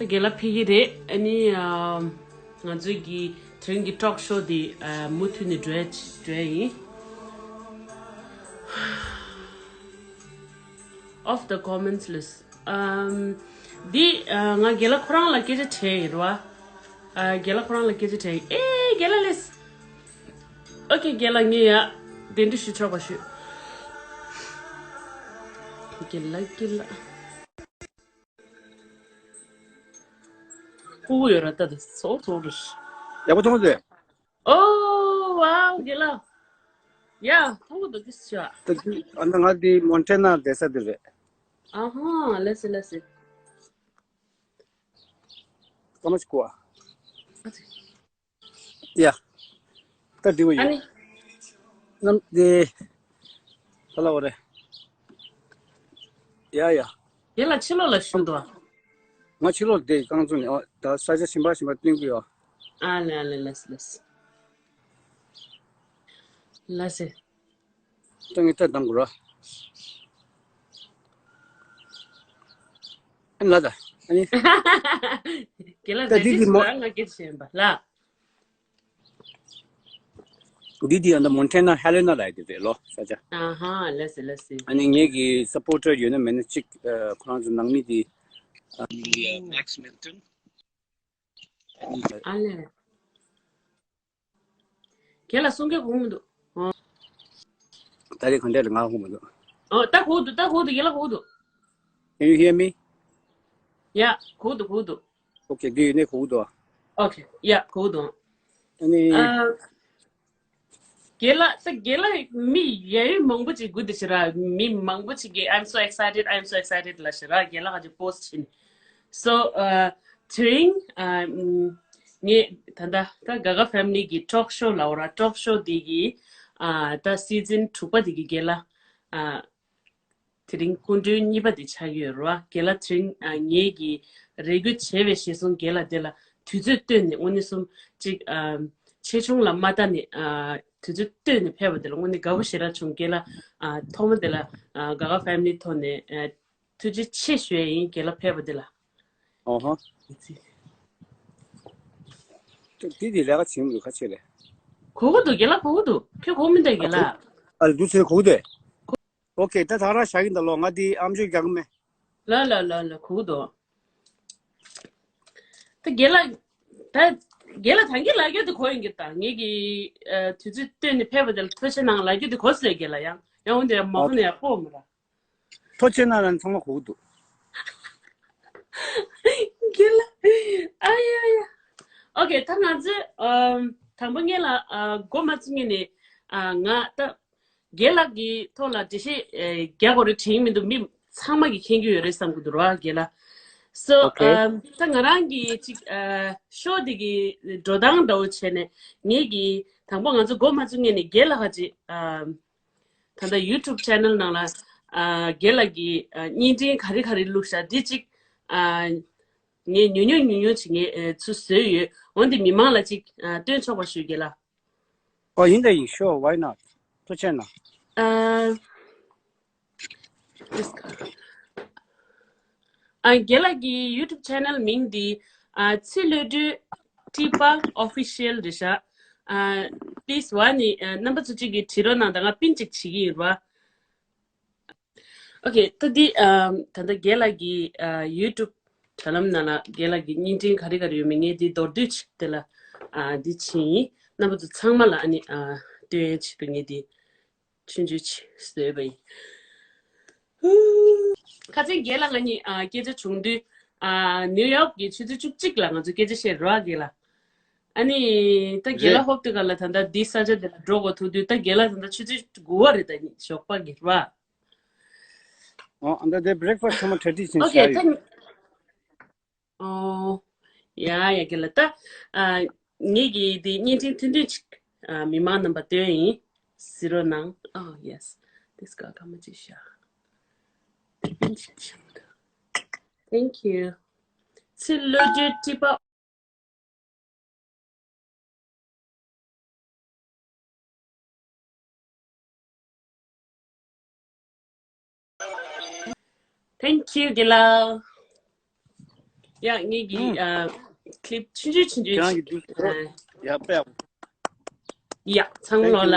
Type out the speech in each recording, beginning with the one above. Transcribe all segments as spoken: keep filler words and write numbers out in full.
རྒན་ལགས་ཕེབས་ཀྱི་རེད། ཨ་ནི་ཨ་ང་ཚོའི་གི་དེ་རིང་གི་ཊོག་ཤོ་འདི་ཨ་མུ་མཐུད་ནས་འགྲོ་ཡ་འགྲོ་ཡ་ཡིན། Off the comments list. ཨམ། འདི་ཨ་ང་རྒན་ལགས་ཁོ་རང་ལ་སྐད་ཆ་དྲིས་ཡིན་རོ། ཨ་རྒན་ལགས་ཁོ་རང་ལ་སྐད་ཆ་དྲིས་ཡིན། ཨེ་རྒན་ལགས་ལེས། ཨོ་ཁེ་རྒན་ལགས་ངས་ཡ་གདན་འདྲེན་ཞུ་ཆོག་པ་ཞུ། རྒན་ལགས་རྒན་ལགས། ཕྲུ་གུ་ཡོད་ར་ད་དེ་སོ་སོ་རུ་ཤི། ཡག་པོ་མཐོང་གི་འདུག་ཨོ་ཝའོ་རྒན་ལགས། ཡ་ཕྲུ་གུ་འདུག་གི་ཤ། ད་དེ་ཨ་ན་ང་དེ་མོན་ཊེ་ན་བསྡད་ས་དེ་རེད། ཨ་ཧ་ལེ་སི་ལེ་སི། ཀ་མ་ཅི་ཀོ་ཨ། ཡ། ད་འདི་བ་ཨ་ཡོད། ནི། ནམ་དེ། ད་ལ་བ་རེད། ཡ་ཡ། རྒན་ལགས་ཕྱི་ལོགས་ལ་བཞུགས་འདུག་ཨ། ང་ཕྱི་ལོགས་དེ་རྐང་བཙུགས་ནས་ཨོ་ད་ས་ཆ་གཞན་པ་གཞན་པ་སྟོན་གི་ཡོད། ཨ་ལེ་ཨ་ལེ་ལེ་སི་ལེ་སི། ལ་སེ། ཏང་གི་ཏ་དང་གུ་ར། ཨན་ལ་ད། ཨ་ནི། རྒན་ལགས་ད་དེ་གི་མོ། ང་སྐད་ཆ་བཤད་པ་ལ། འདི་དེ་ཨ་ད་མོན་ཊེ་ན་ཧེ་ལེ་ན་ལ་ཡ་དེ་རེད་ལོ་ས་ཆ། ཨ་ཧ་ལ་སེ་ལ་སེ། ཨ་ནི་ངེད་ཀྱི་སབ་པོར་ཊར་ཡོད་ན་མེད་ན་གཅིག་ཁོ་རང་ཚོ་ནང་མི་དེ། ཨ་ལེ། རྒན་ལགས་གསུང་སྐད་གོ་མི་འདུག་ཨོ། ད་རེས་ག་འདྲ་རེད་ང་གོ་མི་འདུག་ཨོ་ད་གོ་འདུག་ད་གོ་འདུག་རྒན་ལགས་གོ་འདུག Can you hear me? Yeah གོ་འདུག་གོ་འདུག Okay འདི་ཡོད་ནས་གོ་འདུག Okay yeah གོ་འདུག་ཨ་ནི། ཨ། རྒན་ལགས་ད་རྒན་ལགས་མི་ཡ་ཡོད་མང་པོ་ཅིག་སྒུག་བསྡད་ཤག་ར། མི་མང་པོ་ཅིག་གིས་I'm so excited, I'm so excited ལབ་ཤག་ར། རྒན་ལགས་ཁ་ཅིག་པོ་སི་ཊི་བྱས་ནས། So དེ་རིང་ངས་ད་ལྟ་ད་ག་ག་ཕེ་མི་ལི་གི་ཊོག་ཤོ་ལབ་ར། ཊོག་ཤོ་འདི་གི་ད་སི་ཛན་དྲུག་པ་འདི་གི་རྒན་ལགས་དེ་རིང་སྐུ་མགྲོན་གཉིས་པ་འདི་ཆགས་ཀྱི་ཡོད་ར། རྒན་ལགས་དེ་རིང་ངེད་ཀྱི་རེ་སྐུལ་བྱས་པའི་གཞིར་བཟུང་རྒན་ལགས་འདི་ལ་དུས་ཚོད་བཏོན་ནས་དངོས་གནས་སོམ་ཅིག་ཆེ་ཆུང་ལ་མ་ལྟ་ནས་དུས་ཚོད་བཏོན་ནས་ཕེབས་པ་འདི་ལ་དངོས་གནས་དགའ་པོ་ཞེ་དྲག་བྱུང་། རྒན་ལགས་ཐོག་མ་འདི་ལ་ག་ག་ཕེ་མི་ལི་ཐོག་ནས་ཐུགས་རྗེ་ཆེ་ཞུ་ཡ་ཡིན། རྒན་ལགས་ཕེབས་པ་འདི་ལ། ཨོ་ཧོ། འདི་འདི་ལས་ཀ་བྱེད་མི་འདུག་ཁ་ཆེ་རེད། གོ་གི་འདུག་རྒན་ལགས་གོ་གི་འདུག་ཁྱོད་གོ་མི་འདུག་རྒན་ལགས། ཨ་འདུག་ཟེར་གོ་གི་འདུག Okay ད་ད་རང་བཞག་གི་འདུག་ལོ། ང་འདི་ཨམ་ཅོག་རྒྱག་གི་མེད། ལ་ལ་ལ་ལ་གོ་གི་འདུག་ད་རྒན་ལགས་ད་རྒན་ལགས་ད་གིན་ལབ་རྒྱུ་དེ་གོ་ཡིན་གི་ད་ངེད་ཀྱི་དུས་ཚོད་བཏོན་ནས་ཕེབས་པ་དེ་ལ་ཐུགས་རྗེ་གནང་ལབ་རྒྱུ་དེ་གོ་སོང་རྒན་ལགས། ཡང་ཡང་འོན་ཏེ་མ་གོ་ན་ཡང་སྤོ་མི་ར། ཐུགས་རྗེ་གནང་ལ་ཚང་མ་གོ་གི་འདུག་རྒན་ལགས་ཨ་ཡ་ཡ། Okay ད་ང་ཚོས་དང་པོ་ངེད་ལ་འགོ་མ་བཙུགས་ངེད་ནས་ང་ད། རྒན་ལགས་ཀྱི་ཐོག་ལ་འགྲེལ་བཤད་རྒྱག་དགོས་རེད་དྲན་གྱི་མི་འདུག་མི་ཚང་མ་གིས་མཁྱེན་གྱི་ཡོད་རེད་བསམ་གྱི་འདུག་ར་རྒན་ལགས། So ད་ང་རང་གིས་ཅིག་ཤོ་འདི་གི་འགྲོ་སྟངས་འདྲ་བོ་བྱས་ནས་ངེད་ཀྱིས་དང་པོ་ང་ཚོ་འགོ་མ་བཙུགས་ངེད་ནས་རྒན་ལགས་ཀྱི་ད་ལྟ་YouTube channel ནང་ལ་རྒན་ལགས་ཀྱི་བརྙན་འཕྲིན་ག་རེ་ག་རེ་བླུགས་ཤག་འདི་ཅིག་ངས་ཉུང་ཉུང་ཉུང་ཉུང་ཅིག་ངས་ཚུར་བཟོས་ཡོད། འོན་ཏེ་མི་མང་ལ་ཅིག་སྟོན་ཆོག་པ་ཞུ་རྒན་ལགས། ཨོ་ཡིན་ད་ཡིན། Sure, why not? ཐུགས་རྗེ་གནང་། ཨ། This card. ཨ་རྒན་ལགས་ཀྱི་YouTube channel མིང་འདི་ཨ་ཚེ་བློ་གྲོས་ཊི་པ་ཨོ་ཕི་ཤལ་རེད་ཤག་ཨ། Please ཝ་ནི་ཨ་རྣམ་པ་ཚོ་གཅིག་གིས་བྲིས་རོགས་གནང་དང་། ང་པིན་ཅིག་བྱེད་ཀྱི་ཡིན་ར། Okay ད་འདི་ཨ་ད་ལྟ་རྒན་ལགས་ཀྱི་ཨ་YouTube དྲ་ལམ་ནང་ལ་རྒན་ལགས་ཀྱི་བརྙན་འཕྲིན་ག་རེ་ག་རེ་ཡོད་མེད་ངས་འདི་མདོར་བསྡུས་ཅིག་དེ་ལ་ཨ་འདི་ཕྱིན་ཡིན། རྣམ་པ་ཚོ་ཚང་མ་ལ་ཨ་ནི་ཨ་སྟོན་ཡའི་ཆེད་དུ་ངས་འདི་ཆུང་ཆུང་ཅིག་བཟོས་པ་ཡིན། ཧུ། ཁ་སང་རྒན་ལགས་ང་གཉིས་ཨ་སྐད་ཆ་བྱུང་དུས་ཨ་ནིའུ་ཡོག་གི་ཆུ་ཚོད་བཅུ་གཅིག་ལ་ང་ཚོ་སྐད་ཆ་བཤད་རོགས་རྒན་ལགས། ཨ་ནི་ད་རྒན་ལགས་རེད། ཧོབ་ཏེ་ག་ལ་ད་ལྟ་འདི་ས་ཆ་འདི་ལ་འགྲོ་དགོས་ཐུག་དུས་ད་རྒན་ལགས་ད་ལྟ་ཆུ་ཚོད་དགུ་པ་རེད། ད་ཞོགས་པ་གི་ར། ཨོ་ཨ་ད་དེ་བྷི་རེག་ཕ་སི་ཚང་མ་གྲ་སྒྲིག་བྱས་Okay བཞག་ད་ཡོད། ཨོ། ཡ་ཡ་རྒན་ལགས་ད་ཨ་ངེད་ཀྱིས་འདི་བརྙན་འཕྲིན་ཐུང་ཐུང་ཅིག་ཨ་མི་མང་རྣམ་པ་སྟོན་ཡིན། གཟིགས་རོགས་གནང་། Oh yes this girl ཀ་མ་ཅིག་ཤག Thank you. ཚེ་བློ་གྲོས་ཊི་པ། Thank you རྒན་ལགས། ཡ་ངེད་ཀྱི་ཨ་clip ཆུང་ཆུང་ཆུང་ཆུང་ཅིག་ཡ་དཔེ་ཡག་པོ། ཡ་ཚང་མ་ལོ་ལ།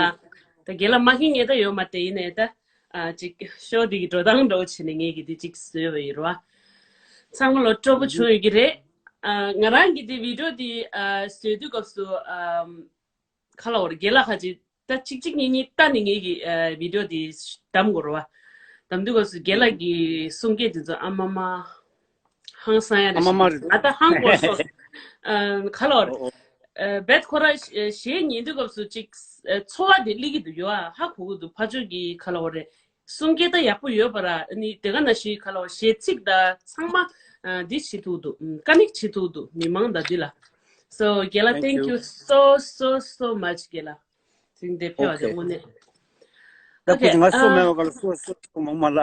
ད་རྒན་ལགས་མ་ཤེས་ངེས་ད་ཡོད་མ་དེ་ཡིན་ནའི་ད་ཨ་ཅིག་ཤོ་འདི་གི་འགྲོ་སྟངས་འདྲ་བོ་བྱས་ནས་ངེད་ཀྱི་འདི་ཅིག་བཟོས་པ་ཡིན་རོ། ཚང་མ་ལོ་སྤྲོ་པོ་བྱུང་ཡོད་ཀྱི་རེད། ཨ་ང་རང་གི་འདི་video འདི་ཨ་བཟོས་དུས་སྐབས་སུ་ཨ་ཁ་ལ་བོར་རྒན་ལགས་ཁ་ཅིག་ད་གཅིག་གཅིག་གཉིས་གཉིས་ལྟ་ནས་ངེད་ཀྱི་ཨ་video འདི་བདམས་དགོས་རོ་བ། བདམས་དུས་སྐབས་སུ་རྒན་ལགས་ཀྱི་གསུང་སྐད་འདི་ཚོ་ཨ་མ་མ། ཧང་སང་ཡ་རེད་ཨ་མ་མ་རེད། ང་ད་ཧང་གོ་སོ། ཨ་ཁ་ལོར། ཨོ་ཨོ། ཨ་བེད་ཁོ་ར་གཞས་ཉན་དུས་སྐབས་སུ་ཅིག་ཨ་ཚོར་བ་དེ་སླེབས་ཀྱི་འདུག་ཡོད་ཨ་ཧ་གོ་གི་འདུག་ཕར་ཕྱོགས་ཀྱི་ཁ་ལོར་རེད། གསུང་སྐད་ད་ཡག་པོ་ཡོད་པ་ར་ཨ་ནི་དེ་ག་ནང་བཞིན་ཁ་ལོར་གཞས་ཚིག་ད་ཚང་མ་ཨ་འདི་བྱེད་ཐུབ་འདུག་ཀ་ནེག་བྱེད་ཐུབ་འདུག་མི་མང་ད་འདི་ལ། So རྒན་ལགས། Thank you so so so much རྒན་ལགས། དེ་རིང་འདིར་ཕེབས་པ་དེ་དངོས་གནས། ད་ཁོ་ཅི་ང་སོ་མེད་པ་ག་ལ་སོ་སོ་མང་མ་ལ།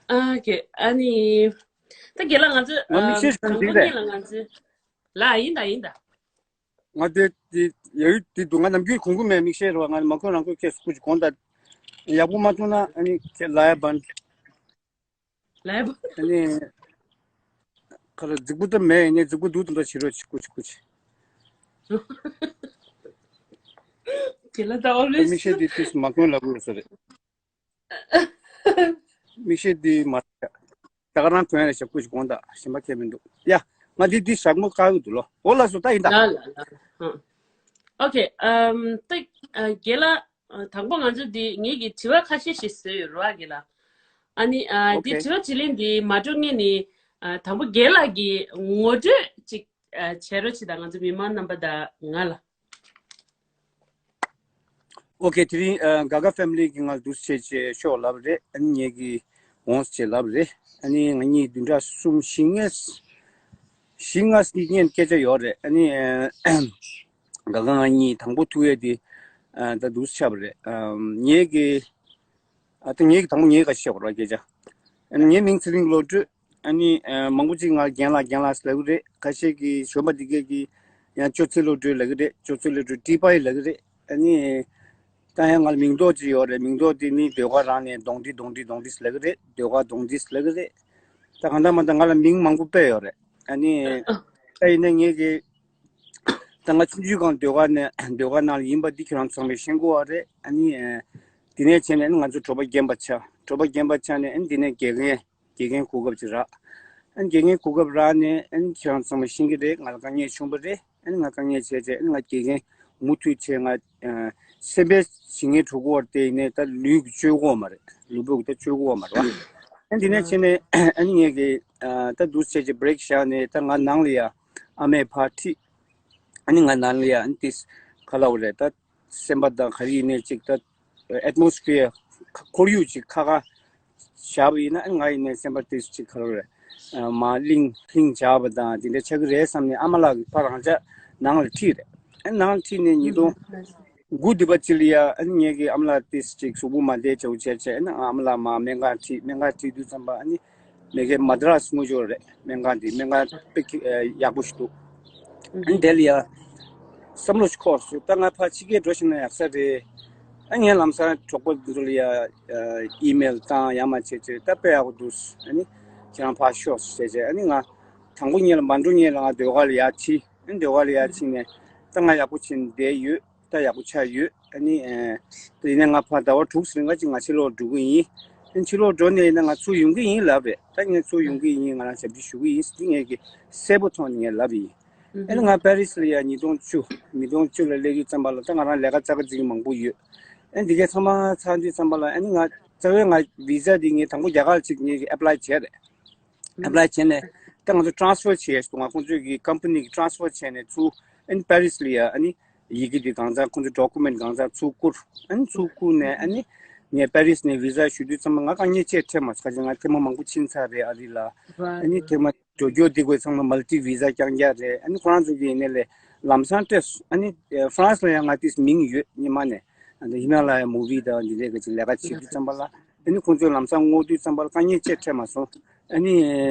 ཨ་ཀེ་ཨ་ནི། ད་རྒན་ལགས་ང་ཚོ་ང་མིག་ཤེལ་ཤང་དང་པོ་འདི་རེད། ཉིད་ལ་ང་ཚོ། ལ་ཡིན་ད་ཡིན་ད། ང་དེ་དེ་ཡ་ཡུལ་དེ་འདུག་ང་ནམ་རྒྱུན་གོང་གུ་མེད་མིག་ཤེལ་རེད་བ། ང་མ་ཁོ་རང་ཁོ་ཁྱེད་སྐུ་ཅིག་གོང་ད་ཡག་པོ་མ་ཐུག་ན་ཨ་ནི་ཁྱེད་ལ་ཡ་བན། ལ་ཡ་བན། ཨ་ནི་ཁ་ལ་རྫིག་པོ་ད་མེད་ཡིན་ནའི་རྫིག་པོ་འདུག་ད་འདྲ་བྱེད་རོགས་ཅིག་སྐུ་ཅིག་སྐུ་ཅིག་དེ་ལ་ད་ཨོ་ལེ་མིག་ཤེལ་དེ་དུས་སུ་མ་གོན་ལབ་དགོས་ས་རེད། མིག་ཤེལ་འདི་མ། ད་ག་རང་གོན་ཡ་ཞབས་སྐུ་ཞིག་དགོངས་དག་གཞན་པ་ཁྱད་མི་འདུག་ཡ། ང་འདི་འདི་ཞག་མོ་དཀའ་གི་འདུག་ལོ། འོ་ལགས་སོ་ད་ཡིན་ད། ལ་ལ་ལ། ཨོ་ཁེ། ཨམ་ད་རྒན་ལགས་དང་པོ་ང་ཚོ་འདི་ངེད་ཀྱི་དྲི་བ་ཁ་ཤས་ཤིག་བཟོས་ཡོད་རོགས་རྒན་ལགས། ཨ་ནི་འདི་དྲི་བ་དྲིས་ལན་འདི་མ་འགྲོ་སྔོན་ནས་དང་པོ་རྒན་ལགས་ཀྱི་ངོ་སྤྲོད་ཅིག་བྱེད་རོགས་བྱེད་དང་ང་ཚོ་མི་མང་རྣམ་པ་དང་ང་ལ། ཨོ་ཁེ། དེ་རིང་ཨ་ག་ག་ཕེ་མི་ལི་གིས་ང་ལ་འདུག་སེ་བྱས་བྱས་ཤོག་ལབ་རེད། ཨ་ནི་ངེད་ཀྱིས་འོང་ཟེར་ལབ་རེད། ཨ་ནི་ང་གཉིས་བདུན་ཕྲག་གསུམ་བཞི་ལྔ་བཞི་ལྔ་ཞིག་གཉིས་སྐད་ཆ་ཡོད་རེད། ཨ་ནི་ཨ་ག་ག་ང་གཉིས་དང་པོ་ཐུག་ཡས་དེ་ཨ་ད་འདུག་སེ་ཆགས་པ་རེད། ཨ་ངེད་ཀྱིས་ཨ་ད་ངེད་ཀྱིས་དང་པོ་ངེད་ཀ་བཤད་པ་རེད་སྐད་ཆ། ཨ་ནི་ངའི་མིང་ཚེ་རིང་བློ་གྲོས། ཨ་ནི་ཨ་མང་པོ་ཅིག་ང་རྒན་ལགས་རྒན་ལགས་ཟེར་ལབ་ཀྱི་རེད། ཁ་ཤས་ཀྱིས་གཞོན་པ་འདི་གས་ཀྱིས་ཡང་ཅོ་ཚེ་བློ་གྲོས་ལབ་ཀྱི་རེད། ཅོ་ཚེ་བློ་གྲོས་ཏི་པའི་ལབ་ཀྱི་རེད། ཨ་ནི་ད་ཡང་ང་ལ་མིང་འདོགས་ཅིག་ཡོད་རེད། མིང་འདོགས་དེ་ནི་ཟློས་གར་རང་ནས་གདོང་འདྲི་གདོང་འདྲི་གདོང་འདྲི་ལབ་ཀྱི་རེད། ཟློས་གར་གདོང་འདྲི་ལབ་ཀྱི་རེད། ད་གང་ལྟར་མ་ལྟར་ང་ལ་མིང་མང་པོ་དཔེ་ཡོད་རེད། ཨ་ནི་ད་ཡིན་ན་ངེད་ཀྱི་ད་ང་ཆུང་ཆུང་སྒང་ཟློས་གར་ནས་ཟློས་གར་ནང་ལ་ཡིན་པ་འདི་ཁྱེད་རང་ཚང་མས་ཤེས་དགོས་པ་རེད། ཨ་ནི་ཨ་དེ་ནས་བྱས་ནས་ཨ་ནི་ང་ཚོ་གྲོགས་པོ་རྒན་པ་ཆགས། གྲོགས་པོ་རྒན་པ་ཆགས་ནས་ཨ་ནི་དེ་ནས་དགེ་རྒན་དགེ་རྒན་གོ་སྐབས་ཅིག་རག་ཨ་ནི་དགེ་རྒན་གོ་སྐབས་རག་ནས་ཨ་ནི་ཁྱེད་རང་ཚང་མས་ཤེས་ཀྱི་རེད། ང་ལ་དཀའ་ངལ་བྱུང་བ་རེད། ཨ་ནི་ང་དཀའ་ངལ་བྱས་བྱས་ཨ་ནི་ང་དགེ་རྒན་མུ་མཐུད་བྱས་ང་ཨ་སེམས་པའི་ཞི་ངལ་འཕྲོག་གི་ཡོད་རེད། དེ་ཡིན་ནའི་ད་ལུས་ཀྱིས་བཅོས་ཀྱི་ཡོད་མ་རེད། ལུས་པོ་གིས་ད་བཅོས་ཀྱི་ཡོད་མ་རེད་བ། ཨ་ནི་དེ་ནས་བྱས་ནས་ཨ་ནི་ངེད་ཀྱིས་ཨ་ད་འདུག་སེ་བྱས་བྱས་བྷི་རེག་བཞག་ནས་ད་ང་ནང་ལ་ཡ་ཨ་མས་ཕར་ཁྲིད། ཨ་ནི་ང་ནང་ལ་ཡ་ཨ་ནི་དེ་ག་ལབ་དགོས་རེད། ད་སེམས་པ་དང་ག་རེ་ཡིན་ནའི་ཅིག་ད་ཨེ་ཊི་མོ་སི་ཕི་ཡར་ཁོར་ཡུག་ཅིག་ཁ་ཁ་བཞག་པ་ཡིན་ན་ཨ་ནི་ང་ཡིན་ནའི་སེམས་པ་དེ་ཅིག་ག་ལབ་དགོས་རེད། ཨ་མ་ལྷིང་ལྷིང་བྱས་པ་དང་དེ་འདྲ་ཆགས་ཀྱི་རེད་བསམ་ནས་ཨ་མ་ལགས་ཀྱིས་ཕར་རང་འཇགས་ནང་ལ་ཁྲིད་རེད། ཨ་ནི་ནང་ལ་ཁྲིད་ནས་ཉིས་སྟོང་དགུ་འདི་པ་ཅིག་ལ་ཡ་ཨ་ནི་ངེད་ཀྱི་ཨ་མ་ལགས་དེ་ཅིག་གཟུགས་པོ་མ་བདེ་བྱ་བོ་བྱས་བྱས་ཨ་ནི་ཨ་མ་ལགས་མར་སྨན་ཁང་ཁྲིད། སྨན་ཁང་ཁྲིད་དུས་ཙམ་པ་ཨ་ནི་མ་གི་མ་དྲཱས་དངུལ་འབྱོར་རེད། སྨན་ཁང་འདི་སྨན་ཁང་དཔེ་ཁི་ཨ་ཡག་པོ་ཞིག་འདུག་ཨ་ནི་དེ་ལ་ཡ་བསམ་བློ་ཞིག་འཁོར་སོང་། ད་ང་ཕར་ཕྱི་རྒྱལ་འགྲོ་ཤེས་ན་ཡག་ས་རེད། ཨ་ངས་ལམ་སང་གྲོགས་པོ་འདི་ཚོ་ལ་ཡ་ཨ་ཨི་མེལ་བཏང་ཡང་མ་བྱས་བྱས་ད་དཔེ་ཡག་པོ་འདུག་ཨ་ནི་ཁྱེད་རང་ཕར་ཤོག་ཟེར་བྱས་ཨ་ནི་ང་དང་པོ་ཉིད་ལ་མ་འགྲོ་སྔོན་ལ་ང་ཟློས་གར་ལ་ཡར་ཕྱིན། ཨ་ནི་ཟློས་གར་ལ་ཡར་ཕྱིན་ནས་ད་ང་ཡག་པོ་བྱས་ནས་བསྡད་ཡོད། ད་ཡག་པོ་ཆགས་ཡོད། ཨ་ནི་ཨ་ད་ཡིན་ན་ང་ཕར་ཟླ་བ་དྲུག་ཙམ་རིང་ང་ཅིག་ང་ཕྱི་ལོགས་འགྲོ་གི་ཡིན། ཨ་ནི་ཕྱི་ལོགས་འགྲོ་ནས་ཡིན་ན་ང་ཚུར་ཡོང་གི་ཡིན་ལབ་རེད། ད་ངས་ཚུར་ཡོང་གི་ཡིན། ང་རང་ཞབས་ཕྱི་ཞུ་གི་ཡིན་ཟེར་ངས་ཀྱི་གསལ་པོ་ཐོག་ནས་ངས་ལབ་ཡིན། ཨ་ནི་ང་པེ་རི་སི་ལ་ཡ་ཉིས་སྟོང་བཅུ་ཉིས་སྟོང་བཅུ་ལ་སླེབས་དུས་ཙམ་པ་ལ་ད་ང་རང་ལས་ཀ་རྩ་ཁ་འཛིན་གྱི་མང་པོ་ཡོད། ཨ་ནི་འདི་གའི་ཚང་མ་ཚར་དུས་ཙམ་པ་ལ་ཨ་ནི་ང་རྩ་བའི་ང་བི་ཟ་འདི་ངས་དང་པོ་རྒྱ་གར་ཅིག་ངས་ཀྱི་ཨེ་པ་ལའི་བྱས་རེད། ཨེ་པ་ལའི་བྱས་ནས་ད་ང་ཚོ་ཊི་རན་སི་ཕར་བྱས་སོང་། ང་ཁོང་ཚོས་ཀྱི་ཀམ་པ་ནི་གི་ཊི་རན་སི་ཕར་བྱས་ནས་ཚུར་ཨ་ནི་པེ་རི་སི་ལ་ཡ་ཨ་ནི་ཡི་གེ་འདི་གང་ཚང་ཁོང་ཚོ་ཌོ་ཀུ་མེན་ཊི་གང་ཚང་ཚུར་བསྐུར། ཨ་ནི་ཚུར་བསྐུར་ནས་ཨ་ནི་ངས་པེ་རི་སི་ནས་བི་ཟ་ཞུ་དུས་ཙམ་པ་ང་དཀའ་ངལ་ཅིག་འཕྲད་མ་སོང་། ཁ་ཅིག་ང་ཐེངས་མ་མང་པོ་ཕྱིན་ཚར་རེད་ཨ་རི་ལ། ཨ་ནི་ཐེངས་མ་འགྲོ་རྒྱུ་འདི་དགོས་ཚང་མ་མལ་ཊི་བི་ཟ་རྐྱང་རྐྱང་རེད། ཨ་ནི་ཁོ་རང་ཚོ་གི་ཡིན་ནའི་ལས་ལམ་སང་སྤྲད་སོང་། ཨ་ནི་ཧྥ་རན་སི་ལ་ཡང་ང་ཏིས་མིང་ཡོད་སྔོན་མ་ནས། ཨ་ནི་ཧི་མ་ལ་ཡ་མུ་བི་དང་འདི་འདྲའི་གི་ཅིག་ལས་ཀ་བྱེད་དུས་ཙམ་པ་ལ་ཨ་ནི་ཁོང་ཚོས་ལམ་སང་བསྔོག་དུས་ཙམ་པ་ལ་དཀའ་ངལ་ཅིག་འཕྲད་མ་སོང་། ཨ་ནི་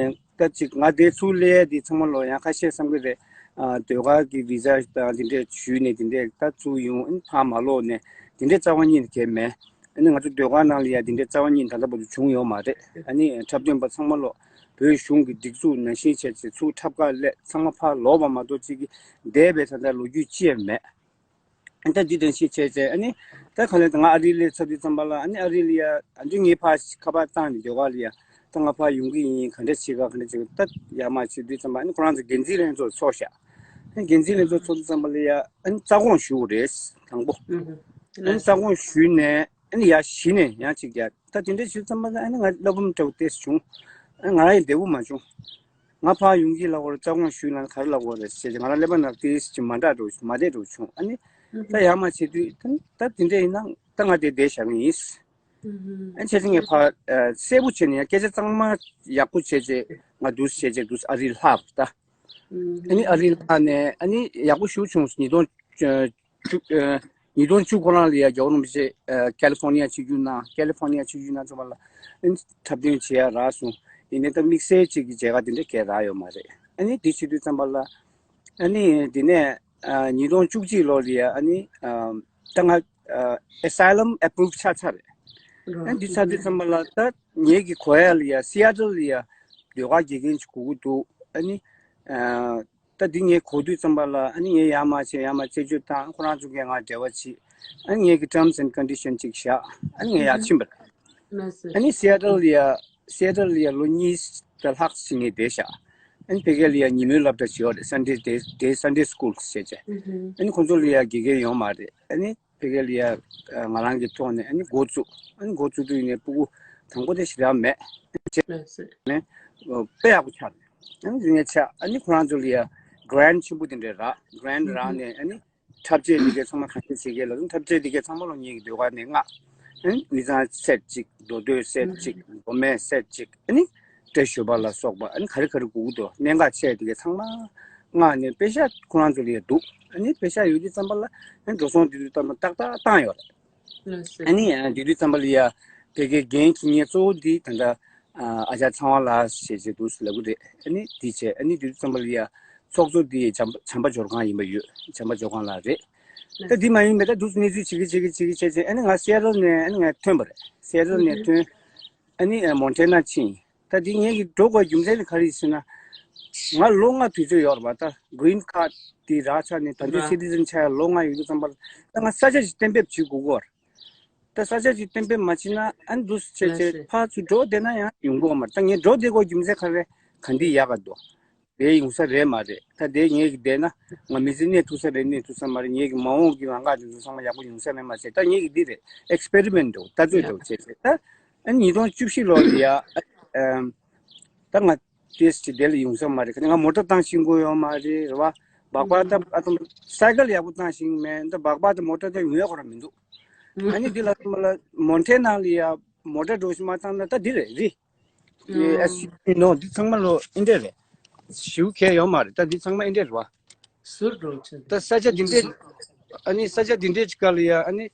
ད་ཅིག་ང་དེ་ཚུར་སླེབས་ཡ་དེ་ཚང་མ་ལོ་ཡང་ཁ་ཤས་བསམ་གི་རེད། ཨ་ཟློས་གར་གི་བི་ཟ་དང་འདི་འདྲས་ཞུས་ནས་འདི་འདྲས་ད་ཚུར་ཡོང་ཨ་ནི་ཕར་མ་ལོག་ནས་འདི་འདྲས་རྩ་བ་ཉིད་ནས་གལ་མེད། ཨ་ནི་ང་ཚོ་ཟློས་གར་ནང་ལ་ཡ་འདི་འདྲས་རྩ་བ་ཉིད་ད་ལྟ་བར་དུ་བྱུང་ཡོད་མ་རེད། ཨ་ནི་འཁྲབ་སྟོན་པ་ཚང་མ་ལོ་ བོད་གཞུང་གི་སྒྲིག་འཛུགས་ནང་བཞིན་བྱས་ཚེ་ཚུར་འཁྲབ་ཁ་སླེབས། ཚང་མ་ཕར་ལོག་པ་མ་གཏོགས་གཅིག་གིས་འདས་པའི་ད་ལྟ་ལོ་རྒྱུས་ཅི་ཡང་མེད། ད་འདི་དང་ཤེས་བྱས་བྱས། ཨ་ནི་ད་ག་ལེར་ད་ང་ཨ་རི་སླེབས་ཚར་དུས་ཙམ་པ་ལ། ཨ་ནི་ཨ་རི་ལ་ཡ་ཨ་འདྲ་ངས་ཕར་ཁ་པར་བཏང་ནས་ཟློས་གར་ལ་ཡ། ད་ང་ཕར་ཡོང་གི་ཡིན། ག་འདྲ་བྱེད་ག་ག་འདྲ་བྱེད་ག་ད་ཡར་མར་བྱེད་དུས་ཙམ་པ། ཨ་ནི་ཁོ་རང་ཚོ་འགན་འཛིན་ལྷན་ཚོགས་ཚོགས་ཤག་ཨ་ནི་འགན་འཛིན་ལྷན་ཚོགས་ཚོགས་དུས་ཙམ་པ་ལ་ཡ། ཨ་ནི་རྩ་དགོངས་ཞུ་དགོས་རེད། དང་པོ། ཨ་ནི་རྩ་དགོངས་ཞུས་ནས། ཨ་ནི་ཡར་གཞི་ནས་ཡང་གཅིག་རྒྱག་ད་དེ་འདྲ་བྱེད་དུས་ཙམ་པ་ལ། ཨ་ནི་ང་བློ་ཕམ་འདྲ་བོ་ཏོག་ཙམ་བྱུང་། ཨ་ནི་ང་རང་ཡང་བདེ་པོ་མ་བྱུང་། ང་ཕར་ཡོང་གི་ལབ་དགོས་རེད། རྩ་དགོངས་ཞུས་ན་ག་རེ་ལབ་དགོས་རེད་ཟེར་ཏེ། ང་རང་ཀླད་པ་ནང་ཏོག་ཙམ་མ་འདྲ་འདྲ་བོ། མ་བདེ་འདྲ་བོ་བྱུང་། ཨ་ནི་ད་ཡར་མར་བྱེད་དུས་ད་ད་དེ་འདྲ་ཡིན་ན་ད་ང་དེ་བསྡད་བཞག་གི་ཡིན། ཨ་ནི་བྱས་ཙང་ངས་ཕར་ཨ་གསལ་པོ་བྱས་ནས་ཡང་སྐད་ཆ་ཚང་མ་ཡག་པོ་བྱས་བྱས། ང་འདུག་སེ་བྱས་བྱས་འདུག་སེ་ཨ་རི་ལྷག་ད། ཨ་ནི་ཨ་རི་ལྷག་ནས། ཨ་ནི་ཡག་པོ་ཞེ་པོ་བྱུང་། ཉིས་སྟོང་བཅུ། ཨ་ཉིས་སྟོང་བཅུ་ཁོ་རང་ལ་ཡ་རྒྱལ་བ་རིན་པོ་ཆེ་ཨ་ཀ་ལི་ཧྥོ་ནི་ཡ་ཆིབས་བསྒྱུར་གནང་། ཀ་ལི་ཧྥོ་ནི་ཡ་ཆིབས་བསྒྱུར་གནང་ཙམ་པ་ལ། ཨ་ནི་འཁྲབ་སྟོན་བྱེད་ཡ་རག་སོང་། ཡིན་ནའི་ད་དམིགས་བསལ་གཅིག་གི་མཇལ་ཁ་དེ་འདྲ་གང་ཡང་རག་ཡོད་མ་རེད། ཨ་ནི་དེ་བྱེད་དུས་ཙམ་པ་ལ། ཨ་ནི་དེ་ནས་ཨ་ཉིས་སྟོང་བཅུ་གཅིག་ལོ་ལ་ཡ། ཨ་ནི་ཨ་ད་ང་ཨ་asylum approve ཆགས་ཚར་རེད། ཨ་ནི་འདི་ཚར་དུས་ཙམ་པ་ལ་ད་ངེད་ཀྱི་གོ་ཡ་ལ་ཡ་སི་ཨེ་ཊལ་ལ་ཡ་ཟློས་གར་དགེ་རྒན་ཅིག་དགོས་ཀྱི་འདུག་ཨ་ནི་ཨ་ད་འདི་ངས་གོ་དུས་ཙམ་པ་ལ། ཨ་ནི་ངས་ཡར་མར་བྱས། ཡར་མར་རྩད་གཅོད་བཏང་། ཁོ་རང་ཚོ་གིས་ང་འབྲེལ་བ་བྱས། ཨ་ནི་ངེད་ཀྱི་terms and condition ཅིག་བཞག་ཨ་ནི་ངས་ཡར་ཕྱིན་པ་རེད། ཨ་ནི་སི་ཨེ་ཊལ་ལ་ཡ་སི་ཨེ་ཊལ་ལ་ཡ་ལོ་གཉིས་དང་ལྷག་ཅིག་ངས་བསྡད་བཞག་ཨ་ནི་ཕ་གི་ལ་ཡ་ཉིན་མོའི་སློབ་གྲྭ་བྱས་པ་རེད། Sunday day, day Sunday school ཟེར་བྱས། ཨ་ནི་ཁོང་ཚོ་ལ་ཡ་དགེ་རྒན་ཡོད་མ་རེད། ཨ་ནི་ཕ་གི་ལ་ཡ་ང་རང་གི་ཐོག་ནས་ཨ་ནི་འགོ་བཙུགས། ཨ་ནི་འགོ་བཙུགས་དུས་ནས་སྤུ་གུ་དང་པོ་དེ་ཞེ་དྲག་མེད། བྱས་ནས་དཔེ་ཡག་པོ་ཆགས། ཨ་ནི་དེ་ནས་ཆགས། ཨ་ནི་ཁོ་རང་ཚོ་ལ་ཡ་grant ཆེན་པོ་དེ་འདྲ་རག grant རག་ནས། ཨ་ནི་འཁྲབ་ཆས་དེ་གའི་ཚང་མ་གང་ཅི་བྱེད་ཀྱི་ལ། འཁྲབ་ཆས་དེ་གའི་ཚང་མ་ལོ་ངེད་ཀྱི་ཟློས་གར་ནས་མངགས། ཨ་ནི་དབུས་གཙང་སེཊ་གཅིག་མདོ་སྟོད་སེཊ་གཅིག་མདོ་སྨད་སེཊ་གཅིག་ཨ་ནི་སྤྲེལ་ཞོལ་པ་ལ་སོགས་པ། ཨ་ནི་ག་རེ་ག་རེ་དགོས་ཀྱི་འདུག་གནད་འགག་ཆེ་དེ་གའི་ཚང་མ་མངགས་ནས་པེ་ཤག་ཁོ་རང་ཚོ་ལ་ཡ་འདུག་ཨ་ནི་པེ་ཤག་ཡོད་དུས་ཙམ་པ་ལ། ཨ་ནི་འགྲོ་སོང་དེ་དུས་ཙམ་པ་ཏག་ཏག་བཏང་ཡོད་རེད། ཨ་ནི་ཡང་དེ་དུས་ཙམ་པ་ལ་ཡ་ཕ་གིའི་འགན་འཁྱེར་མཁན་གཙོ་བོ་འདི་ད་ལྟ་ཨ་ཨ་ཅག་ཚངས་དབང་ལགས་ཞེས་བྱས་འདུག་ཟེར་ལབ་ཀྱི་རེད། ཨ་ནི་དེ་བྱས། ཨ་ནི་དེ་དུས་ཙམ་པ་ལ་ཡ་ཚོགས་གཙོ་འདི་བྱམས་པ་བྱམས་པ་འབྱོར་སྒང་ཡིན་པ་ཡོད། བྱམས་པ་འབྱོར་སྒང་ལགས་རེད། ད་འདི་མ་ཡིན་པའི་ད་འདུག་སེ་གནས་ཚུལ་བྱེད་ཀྱི་བྱེད་ཀྱི་བྱེད་ཀྱི་བྱས་བྱས། ཨ་ནི་ང་སི་ཨེ་ཊལ་ནས་ཨ་ནི་ང་ཐོན་པ་རེད། སི་ཨེ་ཊལ་ནས་ཐོན། ཨ་ནི་ཨ་མོན་ཊེ་ན་ཕྱིན། ད་འདི་ངེད་ཀྱི་འགྲོ་དགོས་རྒྱུ་མཚན་ནི་ག་རེ་ཡིན་ཟེར་ན། ང་ལོ་ལྔ་དུས་ཚོད་ཡོད་རེད་པ། ད་གི་རིན་ཁཌ་དེ་རག་ཚར་ནས་ད་དུང་སི་ཊི་ཛན་ཆགས་ཡ་ལོ་ལྔ་ཡོད་དུས་ཙམ་པ་ལ། ད་ང་ས་ཆ་ཞིག་གཏན་འབེབས་བྱེད་དགོས་ཀྱི་ཡོད་རེད། ད་ས་ཆ་ཅིག་གཏན་འབེབས་མ་བྱས་ན། ཨ་ནི་འདུག་སེ་བྱས་བྱས་ཕར་ཚུར་འགྲོ་བསྡད་ན་ཡང་ཡོང་གི་ཡོད་མ་རེད། ད་ངས་འགྲོ་བསྡད་དགོས་རྒྱུ་མཚན་ག་རེ་ག་འདི་ཡག་ག་འདུག་དེ་ཡོང་ས་རེད་མ་རེད། ད་དེ་ངས་ཀྱི་བསྡད་ན་ང་མི་ཚེ་གནས་ཐུབ་ས་རེད། གནས་ཐུབ་ས་མ་རེད། ངས་ཀྱི་མ་འོངས་ཀྱི་ལམ་ཁ་དེ་ཚོ་ཚང་མ་ཡག་པོ་ཡོང་ས་རེད་མ་ཟད། ད་ངས་ཀྱི་འདི་རེད། ཨེག་སི་པེ་རི་མེན་ཊི་འདྲ་བོ། ལྟ་ཚོད་འདྲ་བོ་བྱས་བྱས། ད་ཨ་ནི་ཉིས་སྟོང་བཅུ་བཞི་ལོ་ལ་ཡ་ཨ་ཨམ་ད་ང་ཏོག་ཙམ་དེ་ལ་ཡོང་ས་མ་རེད། ཁ་ནས་ང་མོ་ཊ་བཏང་ཤེས་ཀྱི་ཡོད་མ་རེད། རེད་པ། སྦག་སྦག་ད་ཨ་ཙམ་སའི་ཀལ་ཡག་པོ་བཏང་ཤེས་ཀྱི་མེད། ད་སྦག་སྦག་དང་མོ་ཊ་ད་ཡོང་ཡ་ཁོ་རང་མི་འདུག་ཨ་ནི་འདི་ལ་ཙམ་ལ་མོན་ཊེ་ན་ལ་ཡ་མོ་ཊ་འདྲ་བོ་ཞིག་མ་བཏང་ན། ད་འདི་རེད་རི། ཨེ་སི་ཡུ་ཝི་ནོ། འདི་ཚང་མ་ལོ་ཨེ་འདྲ་རེད། ཞེ་པོ་གང་ཡང་ཡོད་མ་རེད། ད་འདི་ཚང་མ་ཨེ་འདྲ་རེད་པ། ཟུར་འགྲོ་ཆེ། ད་ས་ཆ་འདི་འདྲའི་ཨ་ནི་ས་ཆ་འདི་འདྲའི་ཅིག་ག་ལ་ཡ་ཨ་ནི་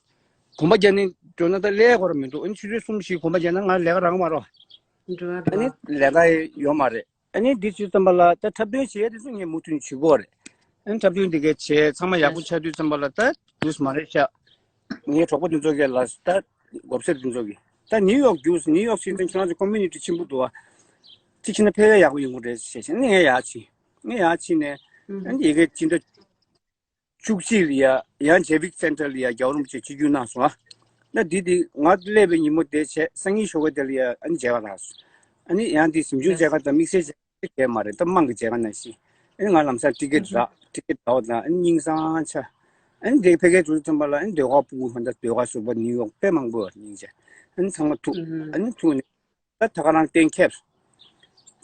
གོམ་པ་རྒྱག་ནས་འགྲོ་ན་ད་སླེབས་ཡ་ཁོ་རང་མི་འདུག་ཨ་ནི་ཆུ་ཚོད་གསུམ་བཞི་གོམ་པ་རྒྱག་ན་ང་ལས་ཀ་རག་མ་རེད། འགྲོ་བ་ཨ་ནི་རེད་པ། ལས་ཀ་ཡོད་མ་རེད། ཨ་ནི་འདི་བྱེད་དུས་ཙམ་པ་ལ་ད་འཁྲབ་སྟོན་བྱེད་ཡ་དེ་ཚོ་ངས་མུ་མཐུད་བྱེད་ཀྱི་ཡོད་རེད། ཨ་ནི་འཁྲབ་སྟོན་འདི་གའི་བྱས་ཚང་མ་ཡག་པོ་ཆགས་དུས་ཙམ་པ་ལ། ད་འདུག་སེ་མ་རེད་ཤག་ངའི་གྲོགས་པོ་དེ་ཚོ་གས་ལ་ད་མགོ་སེར་དེ་ཚོ་གིས། ད་ནིའུ་ཡོག་རྒྱུགས། ནིའུ་ཡོག་ཕྱིན་ཙང་ཁྱེད་རང་ཚོ་ཀོ་མིའུ་ནི་ཊི་ཆེན་པོ་འདུག་པ། ཅིག་ཕྱིན་ན་ཕལ་ཆེར་ཡག་པོ་ཡོང་གི་རེད་ཟེར་བྱས་ནས་ངས་ཡར་ཕྱིན། ངས་ཡར་ཕྱིན་ནས་ཨ་ནི་ཡ་གི་སྤྱི་ཟླ་བཅུ་གཅིག་ལ་ཡ་ཡང་ཇེ་བིག་སེན་ཊར་ལ་ཡ་རྒྱལ་བ་རིན་པོ་ཆེ་ཆིབས་བསྒྱུར་གནང་སོང་ཨ། ད་འདི་འདི་ང་སླེབས་པའི་ཉིན་མོ་དེ་བྱས། སང་ཉིན་ཞོགས་པ་དེ་ལ་ཡ་ཨ་ནི་མཇལ་ཁ་རག་སོང་། ཨ་ནི་ཡང་འདི་གཟིམ་ཆུང་མཇལ་ཁ་དང་དམིགས་བསལ་མཇལ་ཁ་དེ་གས་མ་རེད། ད་དམངས་ཀྱི་མཇལ་ཁ་ནང་བཞིན། ཨ་ནི་ང་ལམ་སང་ཊི་ཀེ་ཊི་རག་ཊི་ཀེ་ཊི་རག་པ་དང་ཨ་ནི་སྙིང་སང་ཆ། ཨ་ནི་དེ་ཕ་གིར་འགྲོ་དུས་ཙམ་པ་ལ་ཨ་ནི་ཟློས་གར་སྤུ་གུ་ཧོན་ད་ཟློས་གར་ཟུར་པ་ནིའུ་ཡོག་དཔེ་མང་པོ་ཡོད་རེད། སྙིང་རྗེ། ཨ་ནི་ཚང་མ་ཐུག་ཨ་ནི་ཐུག་ནས། ད་ད་ག་རང་གཏན་འཁེལ།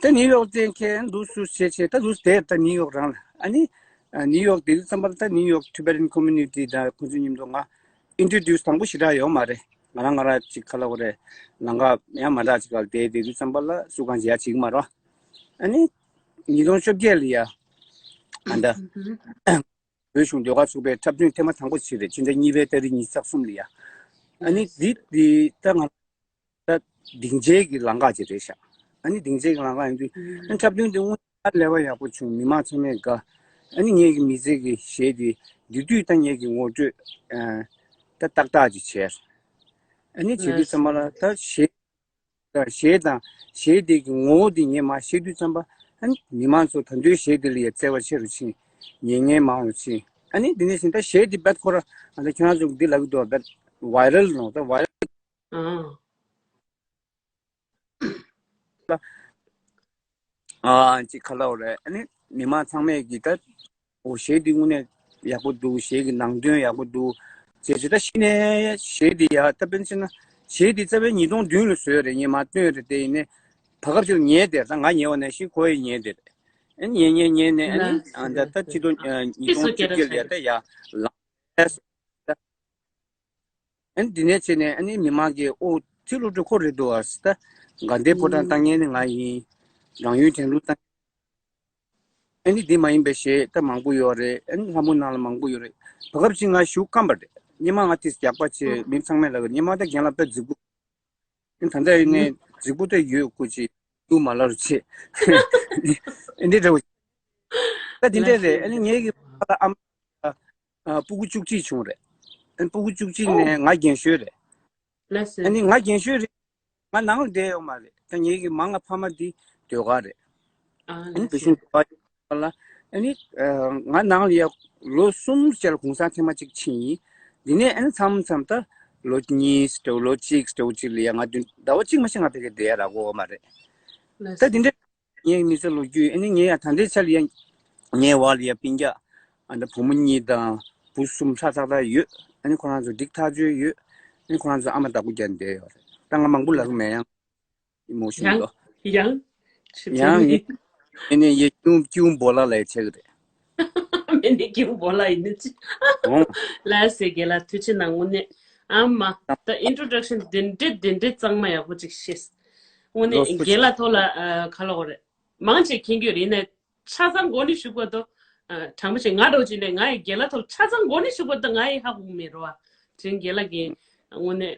ད་ནིའུ་ཡོག་གཏན་འཁེལ་འདུག་སེ་བྱས་བྱས། ད་འདུག་སེ་དེ་ད་ནིའུ་ཡོག་རང་ལ། ཨ་ནི་ཨ་ནིའུ་ཡོག་དེ་དུས་ཙམ་པ་ལ་ད་ནིའུ་ཡོག་ཊི་བེ་ཊན་ཀོ་མིའུ་ནི་ཊི་དང་ཁོང་ཚོ་མཉམ་དུ་ང་ཨིན་ཊྲོ་ཌིའུ་སི་དང་པོ་ཞེ་དྲག་ཡོད་མ་རེད། ང་རང་ང་རང་ཅིག་ག་ལབ་དགོས་རེད། ལམ་ཁ་ཡང་མ་འདྲ་ཅིག་ག་ལ་བསྡད་བསྡད་དུས་ཙམ་པ་ལ་སུ་གང་ཞིག་ཡ་བྱེད་ཀྱི་མ་རེད། ཨ་ནི་ཉིས་སྟོང་བཅོ་བརྒྱད་ལ་ཡ་ཨ་ད་བོད་གཞུང་ཟློས་གར་ཚོགས་པའི་འཁྲབ་སྟོན་ཐེངས་མ་དང་པོ་ཞིག་རེད། ཕྱི་ཟླ་གཉིས་པའི་ཏ་རིག་ཉི་ཤུ་རྩ་གསུམ་ལ་ཡ། ཨ་ནི་འདི་འདི་ད་ང་ད་སྡིངས་ཆའི་གི་ལམ་ཁ་ཅིག་རེད་ཤག་ཨ་ནི་སྡིངས་ཆའི་གི་ལམ་ཁ་ཡིན་དུས་ཨ་ནི་འཁྲབ་སྟོན་དེ་དངོས་གནས་ལས་ཀ་ཡག་པོ་བྱུང་། མི་མང་ཚང་མས་དགའ། ཨ་ནི་ངེད་ཀྱི་མི་ཚེ་གི་གཞས་དེ་འདི་དུས་ད་ངེད་ཀྱི་ངོ་སྤྲོད་ཨ་ད་ཏག་ཏག་ཅིག་བྱས། ཨ་ནི་བྱེད་དུས་ཙམ་པ་ལ་ད་གཞས་ གཞས་དང་གཞས་དེ་གི་ངོ་བོ་དེ་ངས་མར་བཤད་དུས་ཙམ་པ། ཨ་ནི་མི་མང་ཚོ་ད་དུང་གཞས་དེ་ལ་ཡ་བརྩེ་བ་ཆེ་རུ་ཕྱིན། ཉན་མཁན་མང་རུ་ཕྱིན། ཨ་ནི་དེ་ནས་ཕྱིན་ད་གཞས་དེ་རྦད་ཁོ་ར་ཨ་ད་ཁྱེད་རང་ཚོ་འདི་ལབ་ཀྱི་འདུག་རྦད་ཝའི་རལ་ནོ་ད་ཝའི་རལ། ཨང་། ཨ་ཅིག་ཁ་ལ་འོ་རེད། ཨ་ནི་མི་མང་ཚང་མས་ཀྱིས་ད་འོ་གཞས་འདི་དངོས་གནས་ཡག་པོ་འདུག་གཞས་ཀྱི་ནང་དོན་ཡག་པོ་འདུག་ཅེས་བྱས། ད་གཞི་ནས་གཞས་འདི་ཡ་ད་དཔེར་ན་ཆ་བཞག་ན་གཞས་འདི་རྩ་བའི་ཉིས་སྟོང་བདུན་ལ་བཟོས་རེད། ངས་མར་བཏོན་རེད། དེ་ཡིན་ནའི་བར་སྐབས་ཅིག་ལ་ཉལ་བསྡད། ད་ང་ཉལ་བ་ནང་བཞིན་ཁོ་ཡང་ཉལ་བསྡད་རེད། ཨ་ནི་ཉལ་ཉལ་ཉལ་ནས་ཨ་ནི་ཨ་ད་ད་ཆིག་སྟོང་ཉིས་སྟོང་བཅོ་བརྒྱད་ལ་ཡ་ད་ཡ་ལངས། ཨ་ནི་འདི་ནས་བྱས་ནས་ཨ་ནི་མི་མང་གིས་ཨོ་ཚེ་སློབ་གྲྭ་ཁོ་རེད་འདུག་ཨ་ཟེར། ད་དགའ་ལྡན་ཕོ་བྲང་བཏང་མཁན་ནི་ང་ཡིན། རང་ཡུལ་དྲན་གླུ་བཏང་། ཨ་ནི་འདི་མ་ཡིན་པའི་གཞས་ད་མང་པོ་ཡོད་རེད། ཨ་ནི་ལྷ་མོ་ནང་ལ་མང་པོ་ཡོད་རེད། བར་སྐབས་ཅིག་ང་ཞེ་དྲག་སྐམ་པ་རེད། སྔོན་མ་ང་ཏིས་རྒྱགས་པ་བྱས། མི་ཚང་མས་ལབ་ཀྱི་རེད། སྔོན་མ་ད་རྒན་ལགས་དཔེ་རྫིག་པོ། ཨ་ནི་ད་ལྟ་ཡིན་ནའི་རྫིག་པོ་ད་ཡོད། སྐུ་མཁྱེན། སྡུག་མ་ལ་རུ་བྱེད། ཨ་ནི་འདི་འདྲ་བོ། ད་འདི་འདྲ་རེད། ཨ་ནི་ངེད་ཀྱི་ཕ་ལ་ཨ་མ། ཨ། སྤུ་གུ་བཅུ་གཅིག་བྱུང་རེད། ཨ་ནི་སྤུ་གུ་བཅུ་གཅིག་ནས་ང་རྒན་ཤོས་རེད། ལགས་སོ། ཨ་ནི་ང་རྒན་ཤོས་རེད། ང་ནང་ལ་བསྡད་ཡོད་མ་རེད། ད་ངེད་ཀྱི་མ་ང་ཕ་མ་འདི་ཟློས་གར་རེད། ཨ་ནི་བོད་གཞུང་ཟློས་གར་ཡོད་ལ། ཨ་ནི་ཨ་ང་ནང་ལ་ཡ་ལོ་གསུམ་ཅིག་ལ་གུང་སེང་ཐེངས་མ་གཅིག་ཕྱིན་ཡིན། འདི་ནས་ཨ་ནི་མཚམས་མཚམས་ད་ལོ་གཉིས་ཙམ་ལོ་གཅིག་ཙམ་ཅིག་ལ་ཡ་ང་བདུན་ཟླ་བ་གཅིག་མ་ཞིག་ང་ཕ་གིར་བསྡད་ཡ་རག་གི་ཡོད་མ་རེད། ལགས་ད་སོ། འདི་འདྲ། ངའི་མི་ཚེ་ལོ་རྒྱུས། ཨ་ནི་ངའི་ཡང་ད་ལྟའི་ཆར་ལ་ཡང་ངའི་བར་ལ་ཡང་སྤུན་ཀྱག་ཨ་ད་བུ་མོ་གཉིས་དང་བུ་གསུམ་ཧྲག་ཧྲག་ད་ཡོད། ཨ་ནི་ཁོ་རང་ཚོ་འགྲིག་ཐག་ཆོད་ཡོད། ཨ་ནི་ཁོ་རང་ཚོ་ཨ་མ་བདག་པོ་རྒྱག་བསྡད་ཡོད་རེད། ད་ང་མང་པོ་ལབ་ཀྱི་མེད། ཡང་ཨི་མོ་ཤོན་ཡང་ལོ། ཡང་ཆུ་ཡང་ཚོད་ཨ་ནི་ཡ་ཀྱུ་ཀྱུ་བོ་ལ་ལ་ཡ་ཆེ་གི་རེད། མེ་ནི་ཀྱུ་བོ་ལ་ཡིན་ནི་ཅི། ཨོ། ལགས་སེ་རྒན་ལགས་ཐུགས་རྗེ་གནང་། དངོས་གནས་ཨ་མ་ད་ཨིན་ཊྲོ་ཌག་ཤན་དེ་འདྲས་དེ་འདྲས་གཙང་མ་ཡག་པོ་ཅིག་བཤད། དངོས་གནས་རྒན་ལགས་ཐོག་ལ་ཨ་ག་ལབ་དགོས་རེད། མང་ཆེ་མཁྱེན་གྱི་ཡོད་རེད། ཡིན་ནའི་ཆ་ཚང་མགོ་ནས་ཞུ་དགོས་དོ། ཨ་དྲང་པོ་བཤད། ང་འདྲ་བོ་ཅིག་ནས་ང་ཡི་རྒན་ལགས་ཐོག་ཆ་ཚང་མགོ་ནས་ཞུ་དགོས་དོ། ང་ཡི་ཧ་གོ་གི་མེད་རོ། ཨ་དེ་རིང་རྒན་ལགས་ཀྱིས་དངོས་གནས་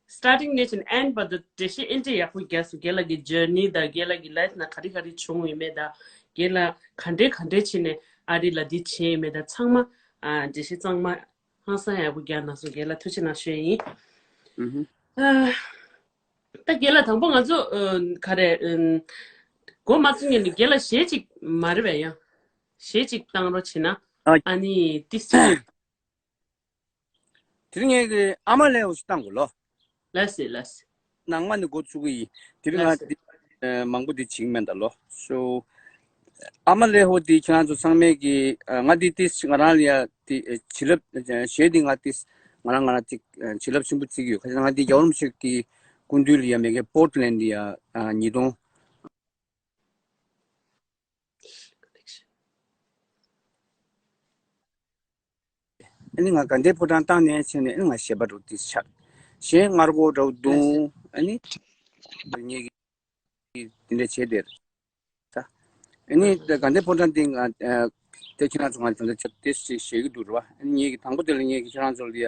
སི་ཊར་ཊིང་ནས་བྱས་ནས་ཨེན་ཌི་བར་དུ་འགྲེལ་བཤད་ཨེ་འདྲས་ཡག་པོ་རྒྱག་སོང་། རྒན་ལགས་ཀྱི་ཇར་ནི་དང་རྒན་ལགས་ཀྱི་ལའིཕ་ནང་ག་རེ་ག་རེ་བྱུང་ཡོད་མེད་དང་། རྒན་ལགས་ག་འདྲས་ག་འདྲས་བྱས་ནས་ཨ་རི་ལ་འདི་བྱས་ཡོད་མེད་དང་ཚང་མ་ཨ་འགྲེལ་བཤད་གཙང་མ་ཧང་སང་ཡག་པོ་རྒྱག་གནང་སོང་། རྒན་ལགས་ཐུགས་རྗེ་གནང་ཞུ་ཡ་ཡིན། ཨུ་ཧུ། ཨ། ད་རྒན་ལགས་དང་པོ་ང་ཚོ་ཨ་ག་རེ་ཨ་འགོ་མ་ཚུགས་སྔོན་ནས་རྒན་ལགས་གཞས་གཅིག་མ་རེད་པས། ཡང་གཞས་གཅིག་བཏང་རོགས་བྱེད་ན། ཨ། ཨ་ནི་ཏིས་ཅིག་དེ་རིང་ངས་ཀྱི་ཨ་མ་ལེ་ཧོ་ཞིག་བཏང་དགོས་ལོ། ལགས་སེ་ལགས་སེ། ནང་མ་ནས་འགོ་ཚུགས་ཀྱི་ཡིན། དེ་རིང་ང་ལགས་སེ། འདི་ཨ་མང་པོ་འདི་བྱེད་ཀྱི་མེད་ད་ལོ། སོ། ཨ་མ་ལེ་ཧོ་འདི་ཁྱེད་རང་ཚོ་ཚང་མས་ཀྱི་ཨ་ང་འདི་ཏིས་ང་རང་ལ་ཡ་འདི་ཨ་བྱིན་རླབས་ཨ་གཞས་འདི་ང་ཏིས་ང་རང་ང་རང་ཅིག་ཨ་བྱིན་རླབས་ཆེན་པོ་བརྩི་གི་ཡོད། ཁ་སང་ང་འདི་རྒྱལ་བ་རིན་པོ་ཆེ་གི་སྐུ་མདུན་ལ་ཡ་མེ་གེ་པོར་ཊི་ལེན་ཌི་ལ་ཡ་ཨ་ཉིས་སྟོང་། ཨ་ནི་ང་དགའ་ལྡན་ཕོ་བྲང་བཏང་ནས་བྱས་ནས་ཨ་ནི་ང་གཞས་པ་འདྲ་བོ་ཏིས་ཆགས། གཞས་སྔར་གོ་འདྲ་བོ་བརྡུང་། ཨ་ནི་ངེད་ཀྱིས་དེ་འདྲ་བྱས་བསྡད་རེད། ད་ཨ་ནི་དགའ་ལྡན་ཕོ་བྲང་འདི་ང་ཨ་དེ་ཁྱེད་རང་ཚོ་ང་ད་ལྟ་ཆ་ཏིས་ཞིག་བཞེས་ཀྱི་འདུག་རེད་པ། ཨ་ནི་ངེད་ཀྱིས་དང་པོ་དེ་ལ་ངེད་ཀྱིས་ཁྱེད་རང་ཚོ་ལ་ཡ་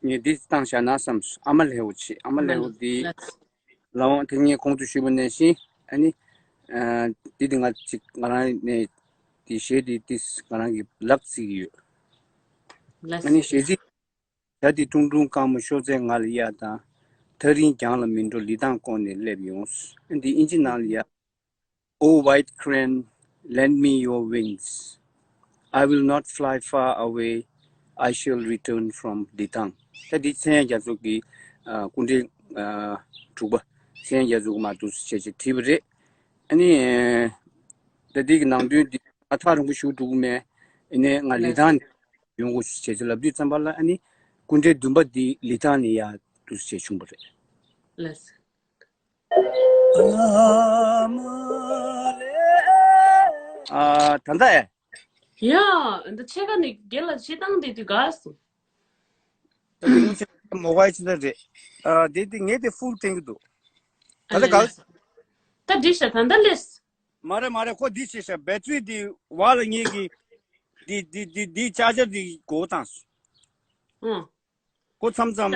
ངས་འདི་བཏང་བཞག་ན་བསམ་སོང་། ཨ་མ་ལེ་ཧོ་བྱས། ཨ་མ་ལེ་ཧོ་འདི། ལགས་འོང་། དེ་ངས་གོང་དུ་ཞུས་པ་ནང་བཞིན་ཨ་ནི་ཨ་འདི་དེ་ང་ཅིག་ང་རང་ནས་དེ་གཞས་དེ་ཏིས་ང་རང་གི་ལག་བརྩི་གི་ཡོད། ལགས་སོ། ཨ་ནི་གཞས་ཚིག་ད་དེ་ཁྲུང་ཁྲུང་དཀར་མོ་ཤོག་ཙེ་ང་ལ་གཡར་དང་། ཐག་རིང་རྒྱང་ལ་མི་འགྲོ་ལི་ཐང་བསྐོར་ནས་སླེབས་ཡོང་། ཨ་འདི་ཨིན་ཇི་ནང་ལ་ཡ། Oh, white crane, lend me your wings. I will not fly far away. I shall return from Litang. ད་འདི་མཚན་ཡང་རྒྱ་མཚོ་གི་ཨ་སྐུ་འདྲའི་ཨ་དྲུག་པ། མཚན་ཡང་རྒྱ་མཚོ་གི་མ་འདུག་སེ་བྱས་བྱས་བྲིས་པ་རེད། ཨ་ནི་ད་འདི་གི་ནང་དོན་འདི་ང་ཐག་རིང་པོ་ཞིག་འགྲོ་གི་མེད། ཨ་ནི་ང་ལི་ཐང་ནས་ཡོང་དགོས་ཞེས་བྱས་བྱས་ལབ་དུས་ཙམ་པ་ལ་ཨ་ནི་སྐུ་འདྲའི་འདུན་པ་འདི་ལི་ཐང་ནས་ཡར་འདུག་སེ་བྱས་བྱུང་བ་རེད། ལགས་སོ། ཨ་ད་ལྟ་ཨེ། ཡ། འདི་ཕྱེད་ཀ་ནས་རྒན་ལགས་བཤད་སྟངས་དེ་དུས་དགའ་སོང་། ད་དེ་རིང་ཆེ་མོ་བའི་ཕྱི་ལ་རེད། ཨ་དེ་དེ་ངས་དེ་ཕུལ་བསྟན་གྱི་འདུག་ད་ལྟ་དགའ། ད་འགྲིག་ཤག་ད་ལྟ་ལས། མ་རེད་མ་རེད། ཁོ་འདི་བྱས་ཤག་བེ་ཊི་རི་འདི་བར་ལ་ངེད་ཀྱི་འདི་འདི་འདི་འདི་ཅར་ཇར་འདི་སྒོ་བཏང་སོང་། ཨང་། ཁོ་མཚམས་མཚམས་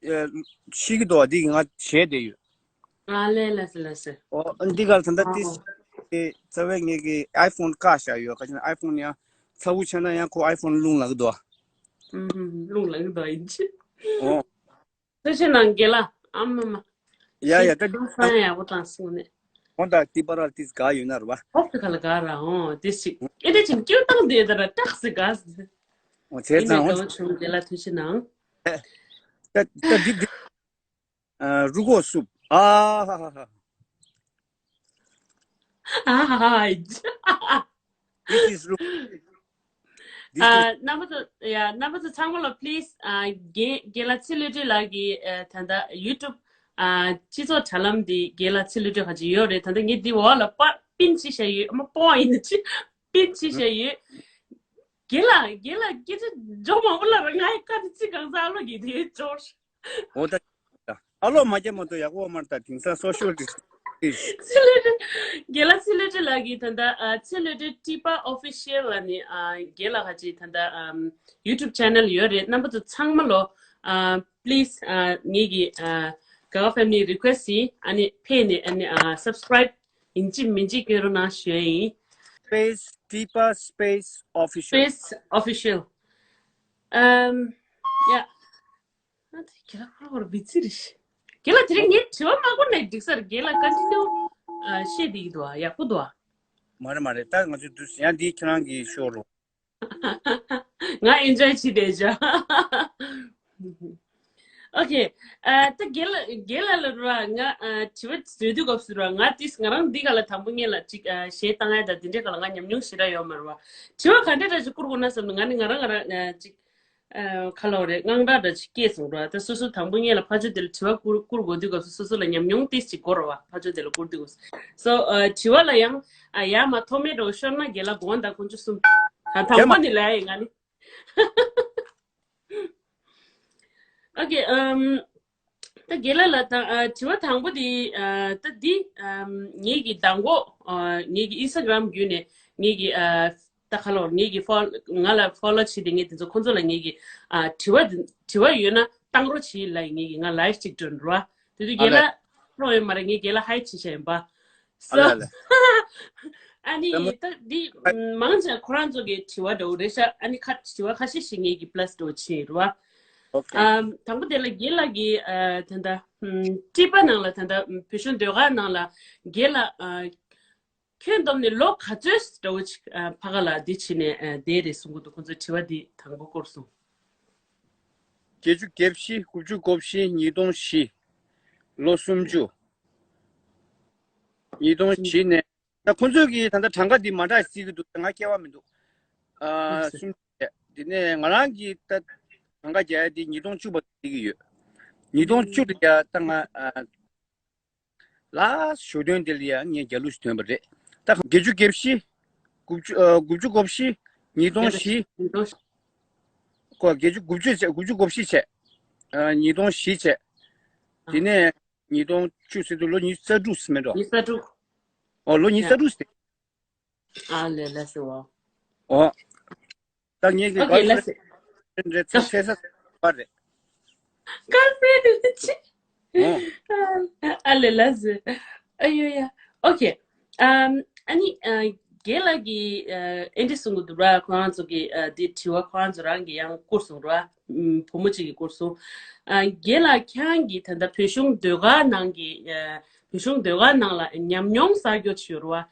ཨེ་ཤི་གི་འདུག་འདི་ང་བྱས་བསྡད་ཡོད། ཨ་ལས་ལགས་སོ་ལགས་སོ། ཨོ་འདི་གར་ད་ལྟ་ཏིས་ཨོ་ཏེ་རྩ་བའི་ངེད་ཀྱི་ཨའི་ཕོན་བཀག་བཞག་ཡོད། ག་ཅི་ན་ཨའི་ཕོན་ཡང་ཚ་བོ་ཆགས་ན་ཡང་ཁོ་ཨའི་ཕོན་རླུང་ལངས་གི་འདུག་ཨུམ་ཧུམ་རླུང་ལངས་གི་འདུག་ཡིན་ཅི། ཨོ། ཐུགས་རྗེ་གནང་རྒན་ལགས། ཨ་མ་མ། ཡ་ཡ་ད་འདི་ཡང་ཡག་པོ་བཏང་སོང་ནས། ཁོང་དང་ཏི་པ་ར་ཏིས་ག་ཡོད་ན་ར་བ། ཧོབ་ཏི་ག་ལ་ག་ར་འོང་ཏི་ཞིག་ཨེ་དེ་ཅིང་སྐྱོ་བཏང་དེ་ད་ར་ཏག་སི་ག་སི། འོ་བྱས་ཙང་འོང་། ཨེ་ནས་ཆུང་དེ་ལ་ཐུགས་ཆེ་གནང་། ད་ད་འདི་འདི། ཨ་རུ་གོ་སུབ། ཨ་ཧ་ཧ་ཧ། ཨ་ཧ་ཧ། This is Rugo. This is རྣམ་པ་ཚོ་ཡ་རྣམ་པ་ཚོ་ཚང་མ་ལ་please རྒན་རྒན་ལགས་ཚེ་བློ་གྲོས་ལགས་ཀྱི་ད་ལྟ་YouTube སྤྱི་ཚོགས་དྲ་ལམ་འདི་རྒན་ལགས་ཚེ་བློ་གྲོས་ཁ་ཅིག་ཡོད་རེད། ད་ལྟ་ངས་འདི་འོག་ལ་པ་པིན་ཅི་བྱས་ཡོད། ཨ་མ་པོ་ཡིན་ན་ཅི་པིན་ཅི་བྱས་ཡོད། རྒན་ལགས་རྒན་ལགས་སྐད་ཆ་འཇོག་མང་པོ་ལ་ར་ང་ཡི་བཀའ་དྲིན་ཅི་གང་ས་ཨ་ལོ་གི་དེ་འཇོག་འོ་ད། ཨ་ལོ་མ་རྒྱ་མ་གཏོགས་ཡག་པོ་མ་རེད། ད་དེང་སང་social distance། ཚེ་བློ་གྲོས། རྒན་ལགས་ཚེ་བློ་གྲོས་ལགས་ཀྱིས་ད་ལྟ་ཚེ་བློ་གྲོས་ཏི་པ་ཨོ་ཕི་ཤལ་ལ་ནི་རྒན་ལགས་ཁ་ཅིག་ད་ལྟ་YouTube channel ཡོད་རེད། རྣམ་པ་ཚོ་ཚང་མ་ལོ་please ངེད་ཀྱི་ག་བ་family request ཡིན། ཨ་ནི་ཕེ་ནི་ཨ་ནི་subscribe ཡིན་གཅིག་མིན་གཅིག་སྐྱོན་རོགས་གནང་ཞུ་ཡ་ཡིན། Space Tipa Space Official། Space Official། ཨམ། ཡ། ཨ་དེ་རྒན་ལགས་ཁོ་རང་ཁོ་རང་བི་ཚི་རེད་ཤག་རྒན་ལགས་དེ་རིང་ངས་དྲི་བ་མ་བསྐུར་ན་འགྲིག་ས་རེད། རྒན་ལགས་continue ཨ་བཤད་བསྡད་ཀྱི་འདུག་ཨ་ཡག་པོ་འདུག་ཨ། མ་རེད་མ་རེད། ད་ང་ཚོ་དུས་ཡང་འདི་ཁྱེད་རང་གིས་ཤོད་རོགས། ང་enjoy བྱེད་བསྡད་བཞག Okay. ཨ་ད་རྒན་ལགས་རྒན་ལགས་ལ་ར་ང་ཨ་དྲི་བ་བཟོས་དུས་སྐབས་སུ་ར་ང་ཏིས་ང་རང་འདི་ག་ལ་དང་པོ་ཉིད་ལ་ཅིག་ཨ་གཞས་བཏང་ཡ་ད་འདི་འདྲའི་ག་ལ་ང་ཉམས་མྱོང་ཞེ་དྲག་ཡོད་མ་རེད་བ། དྲི་བ་ག་འདྲ་འདྲ་ཞིག་བསྐུར་དགོས་ན་བསམ་ནས་ང་ནི་ང་རང་ང་རང་ཨ་ཅིག་ཨ་ཁ་ལོ་རེད་དངངས་སྐྲག་འདྲ་ཅིག་སྐྱེས་སོང་ར། ད་སོ་སོ་དང་པོ་ཉིད་ལ་ཕར་ཕྱོགས་དེ་ལ་དྲི་བ་བསྐུར་བསྐུར་དགོས་དུས་སྐབས་སུ་སོ་སོ་ལ་ཉམས་མྱོང་ཏིས་ཅིག་དགོས་ར་བ། ཕར་ཕྱོགས་དེ་ལ་བསྐུར་དུས་སྐབས་སུ། སོ་ཨ་དྲི་བ་ལ་ཡང་ཨ་ཡ་མ་ཐོག་མེད་འགྲོ་ཤོར་ན་རྒན་ལགས་དགོངས་དག་དཀོན་མཆོག་གསུམ། ད་དང་པོ་ནི་ལ་ཡ་ཡིན་ང་ནི། Okay. ཨམ། ད་རྒན་ལགས་ལ་ད་ཨ་དྲི་བ་དང་པོ་དེ་ཨ་ད་འདི་ཨམ་ངེད་ཀྱི་མདང་དགོང་ཨ་ངེད་ཀྱི་Instagram བརྒྱུད་ནས་ངེད་ཀྱི་ཨ་ད་ཁ་ལོ་ངེད་ཀྱི་ཕོལ་ང་ལ་ཕོ་ལོ་བྱེད་དེ་ངེད་དེ་ཚོ་ཁོང་ཚོ་ལ་ངེད་ཀྱི་ཨ་དྲི་བ་དྲི་བ་ཡོད་ན་བཏང་རོགས་བྱེད་ལ་ངེད་ཀྱི་ང་live ཅིག་སྒྲོན་རོགས། དེ་དུས་ཨ་རྒན་ལགས་ལགས་ཕོ་ལོ་ཡོད་མ་རེད། ངས་རྒན་ལགས་ཧའི་བྱེད་བྱས་ཡིན་པ། ཨ་སོ་ལ་ལ། ཨ་ནི་ད་འདི་མང་ཆེ་ཁོ་རང་ཚོ་གི་དྲི་བ་འདྲ་བོ་རེད་ཤག་ཨ་ནི་ཁ་དྲི་བ་ཁ་ཤས་ཤིག་ངེད་ཀྱི་plus འདྲ་བོ་བྱས་རེད་བ། Okay. ཨམ་དང་པོ་དེ་ལ་རྒན་ལགས་ཀྱིས་ཨ་ད་ལྟ་ཨམ་ཊི་པ་ནང་ལ་ད་ལྟ་བོད་གཞུང་ཟློས་གར་ནང་ལ་རྒན་ལགས་ཨ་ཁྱོན་བསྡོམས་ནས་ལོ་ག་ཚོད་འདྲ་བོ་ཅིག་ཨ་ཕ་ག་ལ་འདི་བྱས་ནས་ཨ་བསྡད་རེད་གསུང་གི་འདུག་ཁོང་ཚོས་དྲི་བ་འདི་དང་པོ་བསྐུར་སོང་། བརྒྱད་ཅུ་གྱ་བཞི། དགུ་བཅུ་གོ་བཞི། ཉིས་སྟོང་བཞི། ལོ་སུམ་ཅུ། ཉིས་སྟོང་བཞི་ནས། ད་ཁོང་ཚོས་ཀྱིས་ད་ལྟ་གྲངས་ཀ་འདི་མ་འདྲ་བརྩི་གི་འདུག་ང་སྐྱེ་བ་མི་འདུག་ཨ་སུམ་ཅུ་བྱས། དེ་ནས་ང་རང་གིས་ད་གྲངས་ཀ་རྒྱག་ཡ་འདི་ཉིས་སྟོང་བཅུ་བ་བརྩི་གི་ཡོད། ཉིས་སྟོང་བཅུ་དེ་རྒྱག་ད་ང་ཨ་ལ་ཞོ་སྟོན་དེ་ལ་ཡ་ངས་རྒྱ་ལུགས་ཤིག་ཐོན་པ་རེད། ད་བརྒྱད་ཅུ་གྱ་བཞི། དགུ་བཅུ་ཨ་དགུ་བཅུ་གོ་བཞི། ཉིས་སྟོང་བཞི། ཁོ་བརྒྱད་ཅུ་དགུ་བཅུ་བྱས། དགུ་བཅུ་གོ་བཞི་བྱས། ཨ་ཉིས་སྟོང་བཞི་བྱས། དེ་ནས་ཉིས་སྟོང་བཅུ་ཟེར་དུས་ལོ་ཉི་ཤུ་རྩ་དྲུག་ཟེར་མེད་འགྲོ། ཉི་ཤུ་རྩ་དྲུག་ཨོ་ལོ་ཉི་ཤུ་རྩ་དྲུག་ཟེར། ཨ་ལས་ལས་ཟེར་བ། ཨོ། ད་ངེད་ཀྱི་Okay, girlfriend let's say. རེད། ཚེ་ཚེ་ས་པ་རེད། Girlfriend རེད་ཅི། ཨོ། ཨ་ལས་ལས་ཟེར། ཨ་ཡོ་ཡ། Okay. ཨམ་ཨ་ནི་ཨ་རྒན་ལགས་ཀྱིས་ཨ་ཨེ་འདྲ་གསུང་གི་འདུག་ར། ཁོ་རང་ཚོ་གི་ཨ་དེ་དྲི་བ་ཁོ་རང་ཚོ་རང་གིས་ཡང་བསྐུར་སོང་ར། ཨམ་བུ་མོ་གཅིག་གིས་བསྐུར་སོང་། ཨ་རྒན་ལགས་ཁྱེད་རང་གིས་ད་ལྟ་བོད་གཞུང་ཟློས་གར་ནང་གི་ཨ་བོད་གཞུང་ཟློས་གར་ནང་ལ་ཉམས་མྱོང་བསགས་རྒྱུ་ཅིག་ཡོད་ར་བ།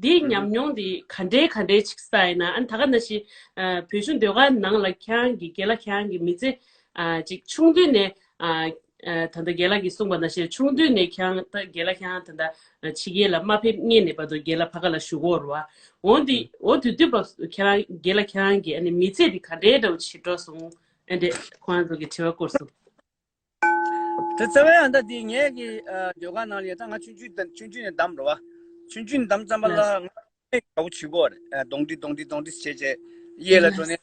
འདིའི་ཨུམ། ཉམས་མྱོང་འདི་ག་འདྲའི་ག་འདྲའི་ཅིག་བསགས་ཡིན་ན། ཨ་ནི་ད་ག་ནང་བཞིན་ཨ་བོད་གཞུང་ཟློས་གར་ནང་ལ་ཁྱེད་རང་གི་རྒན་ལགས་ཁྱེད་རང་གི་མི་ཚེ་ཨ་ཅིག་ཆུང་དུས་ནས་ཨ་ཨ་ད་ལྟ་རྒན་ལགས་ཀྱིས་གསུངས་པ་ནང་བཞིན་ཆུང་དུས་ནས་ཁྱེད་རང་ད་རྒན་ལགས་ཁྱེད་རང་ད་ལྟ་ཕྱི་རྒྱལ་ལ་མ་ཕེབས་སྔོན་ནས་བར་དུ་རྒན་ལགས་ཕ་ག་ལ་བཞུགས་ཡོད་རེད་བ། འོ་འདི་ཨུམ། འོ་དུས་དུས་བབ་ཁྱེད་རང་རྒན་ལགས་ཁྱེད་རང་གི་ཨ་ནི་མི་ཚེ་འདི་ག་འདྲའི་འདྲ་བོ་ཅིག་འགྲོ་སོང་། ཨ་འདྲས་ཁོང་རང་ཚོ་གིས་དྲི་བ་བསྐུར་སོང་། དེ་རྩ་བའི་ཨ་ད་དེ་ངས་ཀྱི་ཨ་ཟློས་གར་ནང་ལ་ཡ་ད་ང་ཆུང་ཆུང་དང་ཆུང་ཆུང་ནས་བསྡམས་རེད་བ། ཆུང་ཆུང་ནས་བསྡམས་ཙམ་པ་ལ་ང་དགའ་པོ་བྱེད་ཀྱི་ཡོད་རེད། ཨ་གདོང་འདྲི་གདོང་འདྲི་གདོང་འདྲི་བྱས་བྱས་གཡས་ལ་འགྲོ་ནས་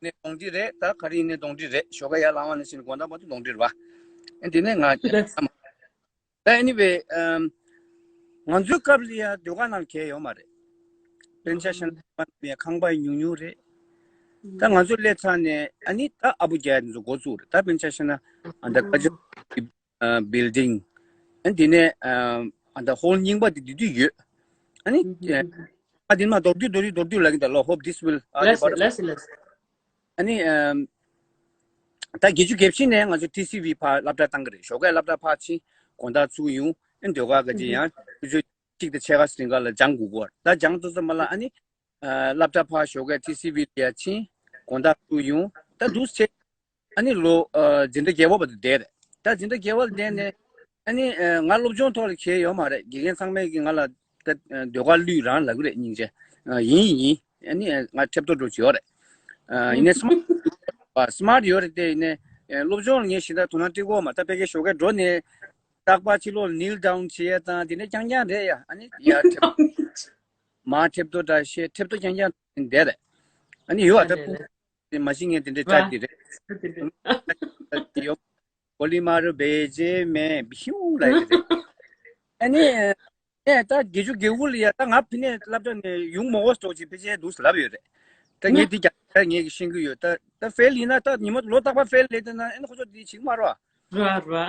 ནས་གདོང་འདྲི་རེད། ད་ག་རེ་ཡིན་ནའི་གདོང་འདྲི་རེད། ཞོགས་ཀ་ཡར་ལངས་པ་ནང་བཞིན་དགོང་དག་བར་དུ་གདོང་འདྲི་རེད་བ། ཨ་དེ་ནས་ང་ད་anyway ང་ཚོའི་སྐབས་ལ་ཡ་ཟློས་གར་ནང་གས་ཡོད་མ་རེད། དཔེར་ན་ཆ་བཞག་ན་ཁང་པ་ཉུང་ཉུང་རེད། ད་ང་ཚོ་སླེབས་ཚར་ནས་ཨ་ནི་ད་ཨ་བུ་རྒྱག་ཡ་དེ་ཚོ་འགོ་བཙུགས་རེད། ད་དཔེར་ན་ཆ་བཞག་ན་ཨ་ད་ཀ་ཅི་building ཨ་དེ་ནས་ཨ་ད་ཧོལ་རྙིང་པ་དེ་དེ་དུས་ཡོད། ཨ་ནི་ཨ་དེ་མ་མདོར་བསྡུས་མདོར་བསྡུས་མདོར་བསྡུས་ལབ་ཀྱི་འདུག་ལོ། Hope this will ཨ་དེ་ལེས་སི་ལེས་སི་ལེས་སི། ཨ་ནི་ཨམ། ད་བརྒྱད་ཅུ་གྱ་བཞི་ནས་ང་ཚོ་ཊི་སི་ཝི་ཕར་སློབ་གྲྭ་བཏང་གི་རེད། ཞོགས་ཀས་སློབ་གྲྭ་ཕར་ཕྱིན། དགོང་དག་ཚུགས་ཡོང་། ཨ་ནི་ཟློས་གར་ག་ཅིག་ཡང་ཆུ་ཚོད་གཅིག་དང་ཕྱེད་ཀ་རིང་ག་ལ་སྦྱང་དགོས་ཀྱི་ཡོད་རེད། ད་སྦྱང་ཚར་ཙམ་པ་ལ་ཨ་ནི་ཨ་སློབ་གྲྭ་ཕར་ཞོགས་ཀས་ཊི་སི་ཝི་ལ་ཡར་ཕྱིན། དགོང་དག་ཚུགས་ཡོང་། ད་འདུག་སེ་བྱས། ཨ་ནི་ལོ་ཨ་འཛིན་གྲྭ་བརྒྱད་པ་བར་དུ་བསྡད་རེད། ད་འཛིན་གྲྭ་བརྒྱད་པ་ལ་བསྡད་ནས་ཨ་ནི་ཨ་ང་སློབ་སྦྱོང་ཐོག་ལ་གལ་ཡོད་མ་རེད། དགེ་རྒན་ཚང་མས་ཀྱིས་ང་ལ་ད་ཨ་ཟློས་གར་བླུགས་རང་ལབ་ཀྱི་རེད། སྙིང་རྗེ། ཨ་ཡིན་ཡིན། ཨ་ནི་ཨ་ང་ཐེབས་ཏོག་འགྲོ་གི་ཡོད་རེད། ཨ་ཡིན་ནའི་སི་མཱར་སི་མཱར་ཡོད་རེད་དེ། ཡིན་ནའི་ཨ་སློབ་སྦྱོང་ལ་ངས་ཞེ་དྲག་དོ་སྣང་སྤྲད་ཀྱི་ཡོད་མ་རེད། ད་ཕ་གིར་ཞོགས་ཀས་འགྲོ་ནས་རྟག་པར་ཕྱི་ལོགས་ལ་ནིལ་ཌའུན་བྱེད་ཡས་དང་དེ་འདྲ་རྐྱང་རྐྱང་རེད་ཡ། ཨ་ནི་ཡར་ཐེབས་མར་ཐེབས་ཏོག་འདྲ་བཤད། ཐེབས་ཏོག་རྐྱང་རྐྱང་བསྡད་རེད། ཨ་ནི་ཡོད་ཨ། ད་རེད་རེད། སྤུ་གུ་དེ་མ་གཞི་ངས་དེ་འདྲའི་སྐྲ་དེ་རེད། ཡོད། གོ་ལི་མ་རུ་བེ་ཇེ་མེ་བི་ཤིའུ་ལབ་ཡ་དེ་རེད། ཨ་ནི་ཨེ་ད་བརྒྱད་ཅུ་གྱ་དགུ་ལ་ཡ། ད་ང་ཕ་ནས་སློབ་གྲྭ་ནས་ཡོང་མ་དགོས་སོགས་ཅིག་ཕལ་ཆེར་འདུག་སེ་ལབ་ཡོད་རེད། ད་ངས་འདི་རྒྱག་ད་ངས་ཀྱིས་ཤེས་ཀྱི་ཡོད། ད་ད་ཕེལ་ཡིན་ན་ད་ཉི་མ་ལོ་རྟག་པར་ཕེལ་ལབ་བསྡད་ན་ཨ་ནི་ཁོ་ཚོ་འདི་བྱེད་ཀྱི་མ་རེད་བ། ར་ར།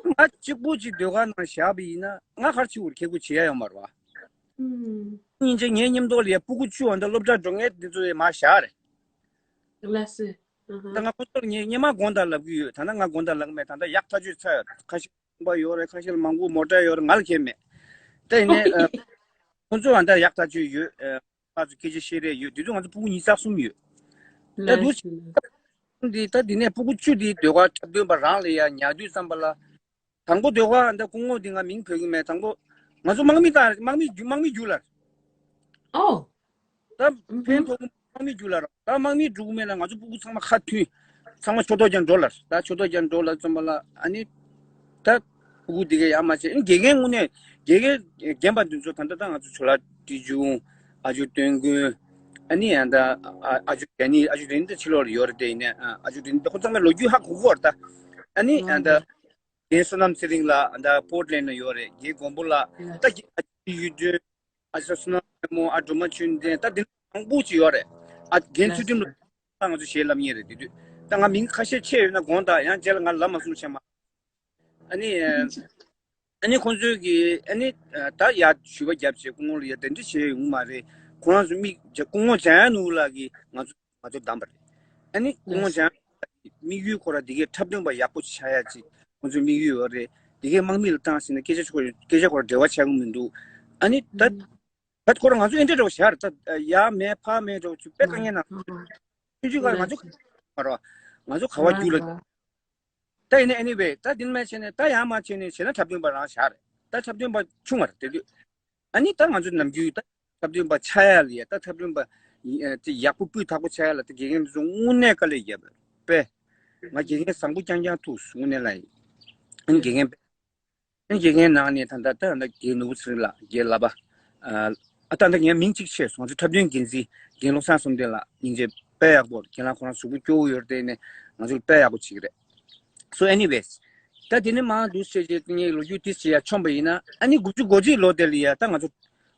ང་གཅིག་པུ་ཅིག་ཟློས་གར་ནང་བཞག་པ་ཡིན་ན་ང་ག་རེ་བྱེད་དགོས་རེད། ཁེ་ཁུ་བྱེད་ཡ་ཡོད་མ་རེད་བ། ཨུམ། སྙིང་རྗེ། ངའི་མཉམ་དུ་ལ་ཡ་སྤུ་གུ་བཅུ་བ་འདི་སློབ་གྲྭ་འགྲོ་མཁན་འདི་ཚོ་ཡ་མར་བཞག་རེད། ལགས་སེ། ཨ་ཧ། ད་ང་ཁོ་ཚོར་ངས་སྔོན་མ་དགོངས་དག་ལབ་ཀྱི་ཡོད། ད་ལྟ་ང་དགོངས་དག་ལབ་ཀྱི་མེད། ད་ལྟ་ཡག་ཐག་ཆོད་ཚར་ཡོད། ཁ་ཤས་ཁང་པ་ཡོད་རེད། ཁ་ཤས་ལ་མང་པོ་མོ་ཊ་ཡོད་རེད། ང་ལ་ཁེ་མེད། ད་ཡིན་ནའི་ཨ་ཁོ་ཚོ་ཨ་ད་ཡག་ཐག་ཆོད་ཡོད། ཨ་ཕར་ཚུར་སྐད་ཆ་བཤད་རེས་ཡོད། དེ་དུས་ང་ཚོ་སྤུ་གུ་ཉིས་རྩ་གསུམ་ཡོད། ད་ལགས་འདུག་སེ། འདི་ད་འདི་ནས་སྤུ་གུ་བཅུ་འདི་ཟློས་གར་འཁྲབ་སྟོན་པ་རང་ལ་ཡ་ཉར་དུས་ཙམ་པ་ལ། དང་པོ་ཟློས་གར་འདི་སྐུ་ངོ་འདི་ང་མིང་འབོད་ཀྱི་མེད། དང་པོ་ང་ཚོ་དམག་མི་དང་དམག་མི་རྒྱུག་དམག་མི་རྒྱུགས་ལ། ཨོ། ད་ཕན་ཐོགས་དམག་མི་རྒྱུགས་ལ་ར། ད་དམག་མི་འགྲོ་གི་མེད་ལ་ང་ཚོ་སྤུ་གུ་ཚང་མ་ཁ་མཐུན། ཚང་མ་ཕྱོགས་གཏོགས་རྒྱག་འགྲོ་ལ། ད་ཕྱོགས་གཏོགས་རྒྱག་འགྲོ་ལ་ཙམ་པ་ལ་ཨ་ནི། ད་སྤུ་གུ་འདི་གས་ཡག་མ་བྱས། ཨ་ནི་དགེ་རྒན་དངོས་གནས་དགེ་རྒན་རྒན་པ་འདི་ཚོ་ད་ལྟ་ད་ང་ཚོ་ཇོ་ལགས་བཀྲིས་ཆུང་། ཨ་ཇོ་སྟོན་ཀུན། ཨ་ནི་ཡང་ད་ཨ་ཨ་ཇོ་ཌེ་ནི། ཨ་ཇོ་ཌེ་ནི་ད་ཕྱི་ལོགས་ལ་ཡོད་རེད་དེ། ཡིན་ནའི་ཨ་ཨ་ཇོ་ཌེ་ནི་ད་ཁོ་ཚང་མའི་ལོ་རྒྱུས་ཧ་གོ་གི་ཡོད་རེད་ད། ཨ་ནི་ཡང་ད། རྒན་བསོད་ནམས་ཚེ་རིང་ལགས་ད་པོར་ཊ་ལེན་ཌ་ལ་ཡོད་རེད། རྒན་མགོན་པོ་ལགས་ད། རྒན་ཨ་ཅེ་གཡུ་སྒྲོན། ཨ་ཅག་བསོད་ནམས་རྒྱལ་མོ། ཨ་སྒྲོལ་མ་ཆོས་ལྡན། ད་འདི་མང་པོ་ཅིག་ཡོད་རེད། ཨ་རྒན་ཚུལ་ཁྲིམས་ལགས་ད་ང་ཚོ་གཞས་ལབ་མཁན་རེད། དེ་དུས་ད་ང་མིང་ཁ་ཤས་ཆད་ཡོད་ན་དགོངས་དག། ཡང་རྗེས་ལ་ང་ལབ་མ་སོང་བྱས་མ། ཨ་ནི་ཨ་ནི་ཁོང་ཚོས་ཀྱིས་ཨ་ནི་ད་ཡར་ཞུ་བ་བརྒྱབ་བྱས་སྐུ་ངོ་ལ་ཡ་གདན་འདྲེན་བྱས་ཡོང་མ་རེད། ཁོ་རང་ཚོ་མིག་སྐུ་ངོ་འཇམ་དབྱངས་ནོར་བུ་ལགས་ཀྱིས་ང་ཚོ་ང་ཚོ་བདམས་པ་རེད། ཨ་ནི་སྐུ་ངོ་འཇམ་དབྱངས་དམིགས་ཡུལ་ཁོ་རང་འདི་གའི་འཁྲབ་སྟོན་པ་ཡག་པོ་ཆགས་ཡ་ཅིག་ཁོང་ཚོའི་དམིགས་ཡུལ་ཡོད་རེད། འདི་གའི་དམག་མི་ལ་བཏང་ཟིན་ན་སྐད་ཆ་ཁོ་སྐད་ཆ་ཁོ་རང་འབྲེལ་བ་ཆགས་ཀྱི་མི་འདུག་ཨ་ནི་ད་ད་ཁོ་རང་ང་ཚོ་ཨེ་འདྲ་འདྲ་བོ་བཞག་རེད། ད་ཡར་མེད་ཕར་མེད་འདྲ་བོ་ཅིག་དཔེ་དཀའ་ངལ་ནང་ཆུང་ཆུང་སྒང་ང་ཚོ་མ་རེད་བ། ང་ཚོ་ག་བ་རྒྱུགས་ལ། ད་ཡིན་ན་anyway ད་འདི་མ་བྱས་ནས་ད་ཡར་མར་བྱས་ནས་བྱས་ན་འཁྲབ་སྟོན་པ་རང་བཞག་རེད། ད་འཁྲབ་སྟོན་པ་ཆུང་བ་རེད་དེ་དུས། ཨ་ནི་ད་ང་ཚོ་ནམ་རྒྱུན་ད་འཁྲབ་སྟོན་པ་ཆགས་ཡ་ལ་ཡ། ད་འཁྲབ་སྟོན་པ་ཡི་ཨ་དེ་ཡག་པོ་སྤུས་དག་པོ་ཆགས་ཡ་ལ་ད་དགེ་རྒན་ཚོ་དངོས་གནས་དཀའ་ལས་བརྒྱབ་པས། ང་དགེ་རྒན་བཟང་པོ་རྐྱང་རྐྱང་ཐུག་སོང་། དངོས་གནས་ལ་ཡིན། ཨ་ནི་དགེ་རྒན་ཨ་ནི་དགེ་རྒན་ནང་ནས་ད་ལྟ་ད་ལྟ་རྒན་ནོར་བུ་ཚེ་རིང་ལགས། རྒན་ལགས་པ། ཨ་ད་ལྟ་ངས་མིང་གཅིག་ཆད་སོང་། ང་ཚོ་འཁྲབ་སྟོན་འགན་འཛིན་རྒན་བློ་བཟང་བསམ་གཏན་ལགས། སྙིང་རྗེ་དཔེ་ཡག་པོ། རྒན་ལགས་ཁོ་རང་གཟུགས་པོ་སྐྱོ་བོ་ཡོད་རེད་དེ། ནས་ང་ཚོ་ལ་དཔེ་ཡག་པོ་བྱེད་ཀྱི་རེད། So anyways ད་དེ་ནས་མར་འདུག་བྱས་རྗེས་ངའི་ལོ་རྒྱུས་དེ་བྱས་ཡ་མཆོངས་པ་ཡིན་ན། ཨ་ནི་དགུ་བཅུ་གོ་གཅིག་ལོ་དེ་ལ་ཡ་ད་ང་ཚོ།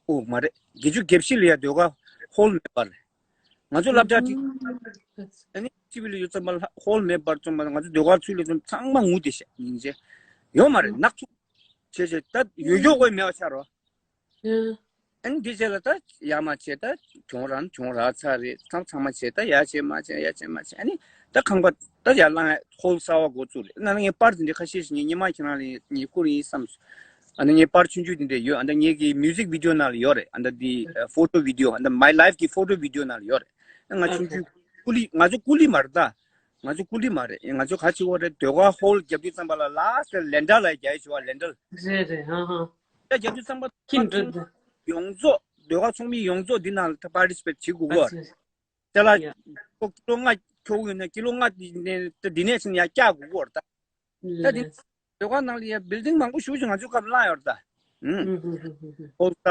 ཨོ་མ་རེད། བརྒྱད་ཅུ་གྱ་བཞི་ལ་ཡ་ཟློས་གར་ཧོལ་མེད་པར། ང་ཚོ་སློབ་གྲྭ་དེ་ཨ་ནི་སྤྱི་བོད་ལ་ཡོད་ཙམ་པ་ཧོལ་མེད་པར་ཙམ་པ་ང་ཚོ་ཟློས་གར་ཚུལ་ལས་ཙམ་ཚང་མ་ངུ་བསྡད་ཤག་སྙིང་རྗེ། ཡོད་མ་རེད། ནག་ཚུགས་བྱས་བྱས་ད་ཡོད་ཡོད་དགོས་མེད་པ་ཆགས་རོ། ཨ་ནི་འདི་རྗེས་ལ་ད་ཡར་མར་བྱས། ད་གྱོང་རག་གྱོང་རག་ཚར་རེད། ཚང་ཚང་མ་བྱས། ད་ཡར་བྱས་མར་བྱས་ཡར་བྱས་མར་བྱས། ཨ་ནི་ད་ཁང་པ་ད་ཡར་ལངས་ཧོལ་གསར་པ་འགོ་བཙུགས་རེད། ན་ན་ངས་པར་འདི་འདྲ་ཁ་ཤས་ཤིག་ངས་སྔོན་མ་ཁྱེད་རང་ལ་ངས་བསྐུར་ཡིན་བསམ་སོང་། ཨ་ནི་ངས་པར་ཆུང་ཆུང་འདི་འདྲ་ཡོད། ཨ་ནི་ངེད་ཀྱི་མིའུ་ཟིག་བི་ཌི་ཡོ་ནང་ལ་ཡོད་རེད། ཨ་ནི་འདི་ཕོ་ཊོ་བི་ཌི་ཡོ། ཨ་ནི་མའི་ལའིཕ་གི་ཕོ་ཊོ་བི་ཌི་ཡོ་ནང་ལ་ཡོད་རེད། ང་ཆུང་ཆུང་ཀུ་ལི། ང་ཚོ་ཀུ་ལི་མ་རེད་ད། ང་ཚོ་ཀུ་ལི་མ་རེད། ང་ཚོ་ག་ཅིག་བ་རེད། ཟློས་གར་ཧོལ་རྒྱབ་དུས་ཙམ་པ་ལ་ལ་སེ་ལེན་ཌར་ལ་རྒྱག་ཡོད་ཤི་བ། ལེན་ཌར། རེད་རེད། ཧ་ཧ། ད་རྒྱབ་དུས་ཙམ་པ་ད་ཁྱིམ་འགྲོ་ད། ཡོངས་རྫོགས་ཟློས་གར་ཚོགས་མི་ཡོངས་རྫོགས་འདི་ནང་ལ་ད་པར་ཊི་སི་པེཊ་བྱེད་དགོས་གོ། ཨ་ཙི། ཅ་ལག་ཡ། ཀོ་ཀི་ལོ་ལྔ་འཁྱོག་ཡོད་ན་ཀི་ལོ་ལྔ་འདི་ནས་ད་འདི་ནས་ཕྱིན་ཡར་བཀྱག་དགོས་གོ་རེད་ད། ད་འདི་ལས། ཟློས་གར་ནང་ལ་ཡ་བིལ་ཌིང་མང་པོ་ཞེ་པོ་ཅིག་ང་ཚོའི་སྐབས་བླངས་ཡོད་རེད་ད། ཧུམ། ཧུམ་ཧུམ་ཧུམ་ཧུམ། ཧོལ་ས།